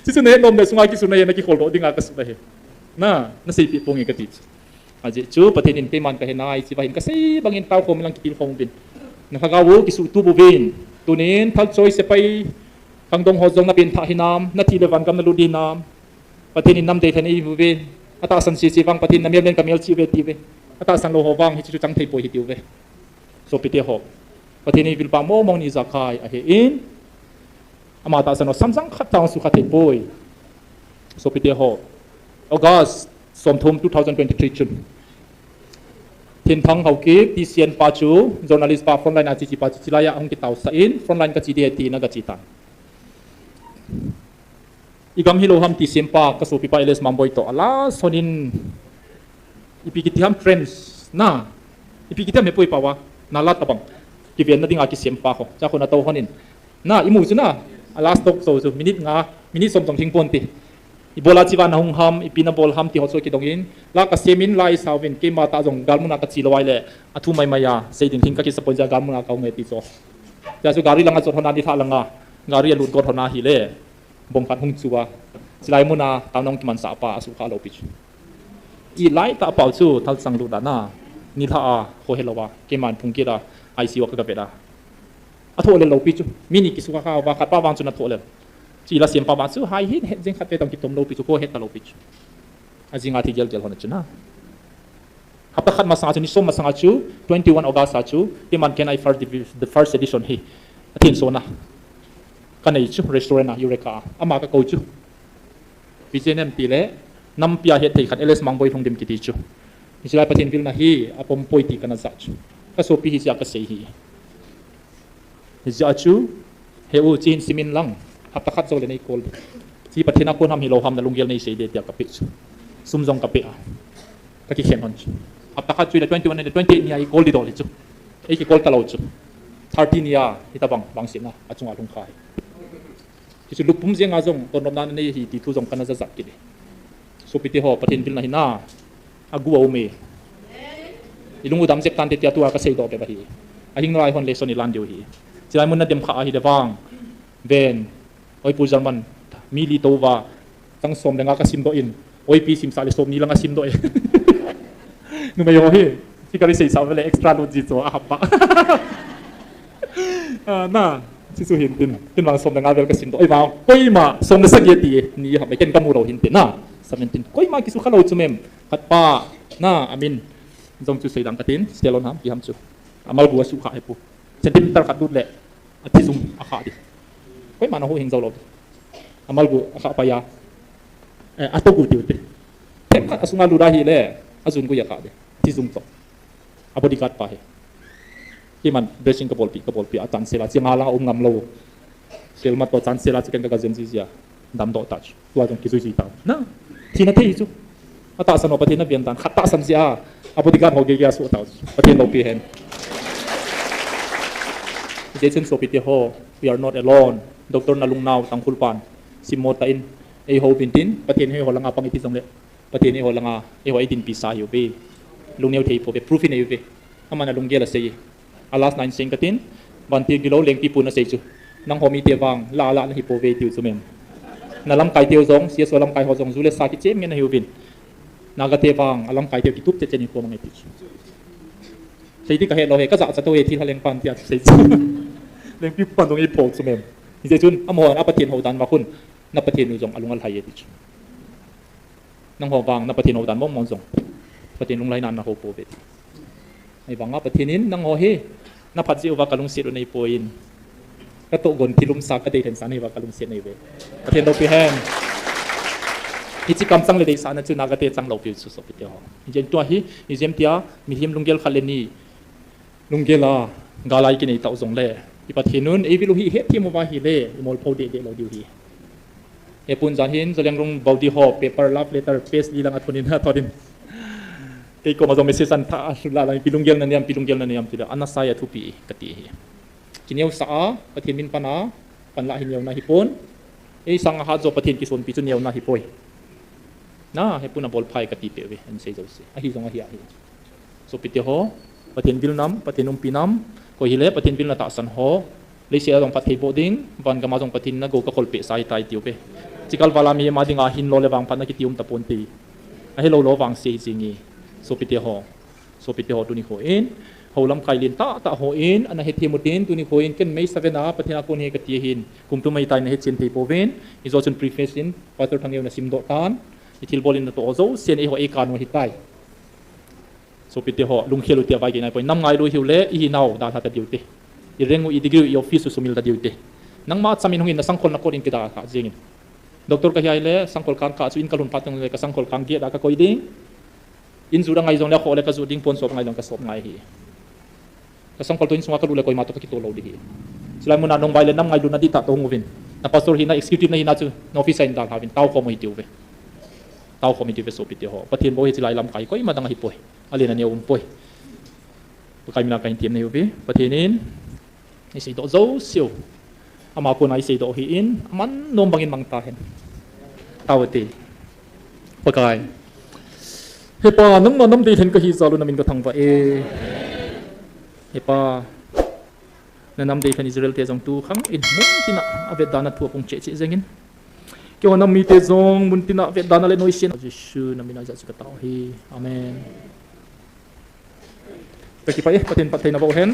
Chuchu nahet nom le sunga kisun ahi, nakikholdoh dinga kasun ahi. Na, naseipeh ponge kati chu. Ajeh chu Pathen in keiman kahenai, hiche va hin kasei bangin taokhom lang kitilkhom uvin. Na lhagao u kisuhtup uvin. Tunin thalchoi sepai khangdong ho jong napenthah hinam, nathi le vangam nalut hinam. Pathen in namdei lhen eive. Atahsan sese vang Pathen in namel len kamel cheh uve tiuve. Atahsan lou ho vang hiche chu chang thei poi hitiuve. Sopite ho, Pathen in vilpa mong mong nei ijakai ahin, ama tahsan u samjang khat tah sukha thei poi. Sopite ho, August somthum two thousand twenty-three chun Thinthang Haokip, T C N pa chu, journalist pa, frontline a cheche pa chu, chulai a hung kitaosah in, frontline kache ding ahi tin aga che tan. Igam hilou ham ti sempa, kasopipa L S Mangboi toh, a last hon in, ipi kiti ham trench, na, ipi kiti ham hepu ipa uva, nala tabang kivenna dinga kisempa ho, chua kho natou hon in. Na, imu chu na, a last talk show chu, minute nga, minute som jong lhing ponte. Ibola chua nahung ham, ipi nabol ham ti ho chu kidong in, la kasem in, la isau vin, keima tah jong galmuna kache lou ahile, athu maimai a, sei ding lhing kakisa pon jeh a galmuna kahung e ti chu. Chua chu gari langa chot hon a, nilhah langa, gari alut got hon ahile. Bong khat hung chu a, chulai muna tao nong kimansah pa asuhkhah lou pi chu. Ilai tah pau chu thalchang lut a na, nilhah a, kho helou a, keiman phung kit a, I C U a kaga vet a. Athoh lel lou pi chu, mi ni kisukha kha uva, khat pa vang chu nathoh lel. Chule sempa vang chu, hai hin het jeng khat ve tong kitom lou pi chu, kho het talou pi chu. Ajing a thi gel gel hon a chu na. Hapta khat masang a chu, ni som masang a chu, twenty-one August a chu, keiman kahenai first divi-, the first edition hi. Athin sona. Kanei chu, restaurant a, Eureka a. Ama kakou chu. Pi J N M ti le, nampi a hetthei khat L S Mangboi Lhungdim kiti chu. Hiche lai Pathen vilna hi, apom poi ti kana ja chu. Kasopi hiche a kasei hi. Hijeh a chu, he u, hiche hin simin lang, hapta khat jou le nei call ding. Hiche Pathen a kon ham hilou ham nalunggel nei sei ding tia kapeh chu. Sum jong kapeh a. Kakikhen hon chu. Hapta khat chu le twenty-one le twenty-eight ni a i call ding dol hi chu. Ei ki call talou chu. Thirty ni a, hitabang, vangsetna, achunga lhung kha hi. Hichu lupum jenga jong, tonnopna nei hi ti thu jong kana ja jat kit e. Sopite ho, Pathen vilna hi na, agu a um e. Ilung u dam jep tante tia tua kasei doh bep ahi. Ahing nalai hon lesson ilan diu hi. Chulai mun nadem kha ahile vang. Ven. Oi pu German. Mi li tou va. Chang som le nga kasim doh in. Oi pi simsah le som ni lang asim doh e. Numei ho hi. Hi kasei sah vele extra load ji chu ahap ba. Ah, na. Chuchu hin tin. Tin vang som le nga vel kasim doh. Oi vang. Koima som le sagi ati e. Ni hap le ken kamu lou hin tin na. Seventeen. Koima kisukha lou chu mem. Khat pa, na, amin jong chu seidang katin, Stelon ham, ti ham chu. Amalgu asukha hepu. Centimeter khat lut le, athi jung akha ding. Koiman ahuhhing jou lou ding. Amalgu akha pai a, eh, atogu tiu te. Themkhat asunga lut ahile, ajun gui akha ding. Athi jung toh. A bodyguard pa hi. Keiman dressing kabolpi, kabolpi, achansel a, chang a lang aum ngam lou. Selma toh chansel a chu ken kaga jen jiji a. Damdoh ta chu. Tua jong kijui jui ta. Na. Thina thei chu. Atahsan u Pathen aven tan. Khat tahsan jeh a. A bodyguard ho geiya asuh ta chu. Pathen loupi hen. Hijeh chun sopite ho. We are not alone. Doctor Nalungnao Tangkhul pan. Simmo tah in. Eiho uvin tin. Pathen eiho langa pang iti jongle. Pathen eiho langa, eiho eidinpi sa ahiuve. Lungneo thei pouve, proof in eiuve. Aman alunggel asei. A last nine seng katin, vantil gilou lengpi pun asei chu. Nangho mite vang, la la nahi pouve tiu chu mem. Nalamkai teu jong, C S O lamkai ho jong, ju le sa kichem ngen ahiuvin. Naga te vang, alamkai teu kitup chet chet in kou mang e ti chu. Sei ding kahet lou he, kajahcha tou he, thil haleng pan tia sei chu. Lengpi pan jong i phok chu mem. Hijeh chun amaho a Pathen hou dan va khun, na Pathen u jong alung alhai e ti chu. Nangho vang na Pathen hou dan mong mong jong Pathen lunglhaina na hou pouve ti. Ahivanga Pathen in nangho hi na phat jeh uva ka lungset u nei poi in, ka tohgon thil umsa ka deilhen sa nei uva ka lungset nei uve. Pathen loupi hen. Hiche kamchang le deisahna chu na ka te chang loupi u chu sopite ho. Hijeh chun tua hi, hijeh chun tia mihem lunggel khat le ni lunggel a gal a i kinei tau jongle, i Pathen un eivil u hi i hetthem uva ahile, i molpho deh deh lou diu hi. Hepun jan hin, Zaleng Rung Baudi ho, paper love letter, page li lang a thonin, a thonin. Kei koma jong message an tha, a sula lang, ipi lunggel na nei am, ipi lunggel na nei am, tile, ana sai a thupi, kati hi. Kineosah a, Pathen min pan a, panlah hi neona hipon. Ei sang a hat jo Pathen kisonpi chu neona hipoi. Na, hepun a bolphai kati peh uve, an sei jouse. Ahi jong ahi ahi. Sopite ho, Pathen vil nam, Pathen umpi nam, koi hile, Pathen vil na tahsan ho. Leiset a jong phatthei boh ding, van gam a jong Pathen in na go ka khol peh sa ahitai tiu ve. Chikal val a mi ama dinga hin lo le vangphatna kiti um tapon ti. Ahilou lou vangse hi jing e. Sopite ho. Sopite ho tuni kho in. Hou lamkai lien tah tah ho in, ana hethem u tin, tuni kho in, ken May seven a, Pathen a kon hi kati ahin. Kum thum ahitai na hetchen thei pouvin. Hijo chun preface in, Pastor Thangeo na simdoh tan. I thilbol in na toh ho jousen eiho ei kan u ahitai. Sopite ho, lungkhel u tia vai kei nai poi. Nam ngailu hiu le, i hinau dalha ta diu te. I rank u, i degree u, i office u sumil ta diu te. Nangma chamin hung in na sangkhol na kot in kidalha jeng in. Doctor ka hi a le, sangkhol kang kah chu in ka lhun phat teng le, ka sangkhol kang gate a ka koi ding. In ju da ngai jongle, kho le ka ju ding, pon sop ngai jong ka sop ngai hi. Ka sangkhol toh insunga ka lut le koima toh ka kitoh lou ding hi. Chulai mun a nong vai le nam ngailutna dihtah toh hung uvin. Na pastor hina, executive na hina chu, na office a in dalha uvin. Tao khom u hiti uve. Tao khom u hiti uve sopite ho. Pathen bou hi chulai lamkai koima dang ahi poi. Alen aneo um poi. Pakai mina kahin themna ahiuve. Pathen in iseidoh jouseu, ama kona iseidoh ahin, aman nom bangin mang tahen. Tao te. Pakai. He Pa, nangma nam deilhen kahi jal u namin kathangvah e. He Pa, na nam deilhen Israel te jong tukhang in mun tina avetda na thu apung cheh cheh jengin. Keiho nam mite jong mun tina avetda na le noisen. Jesu namin a ijat chu katao hi. Amen. Kakipah e, Pathen phattheina boh hen.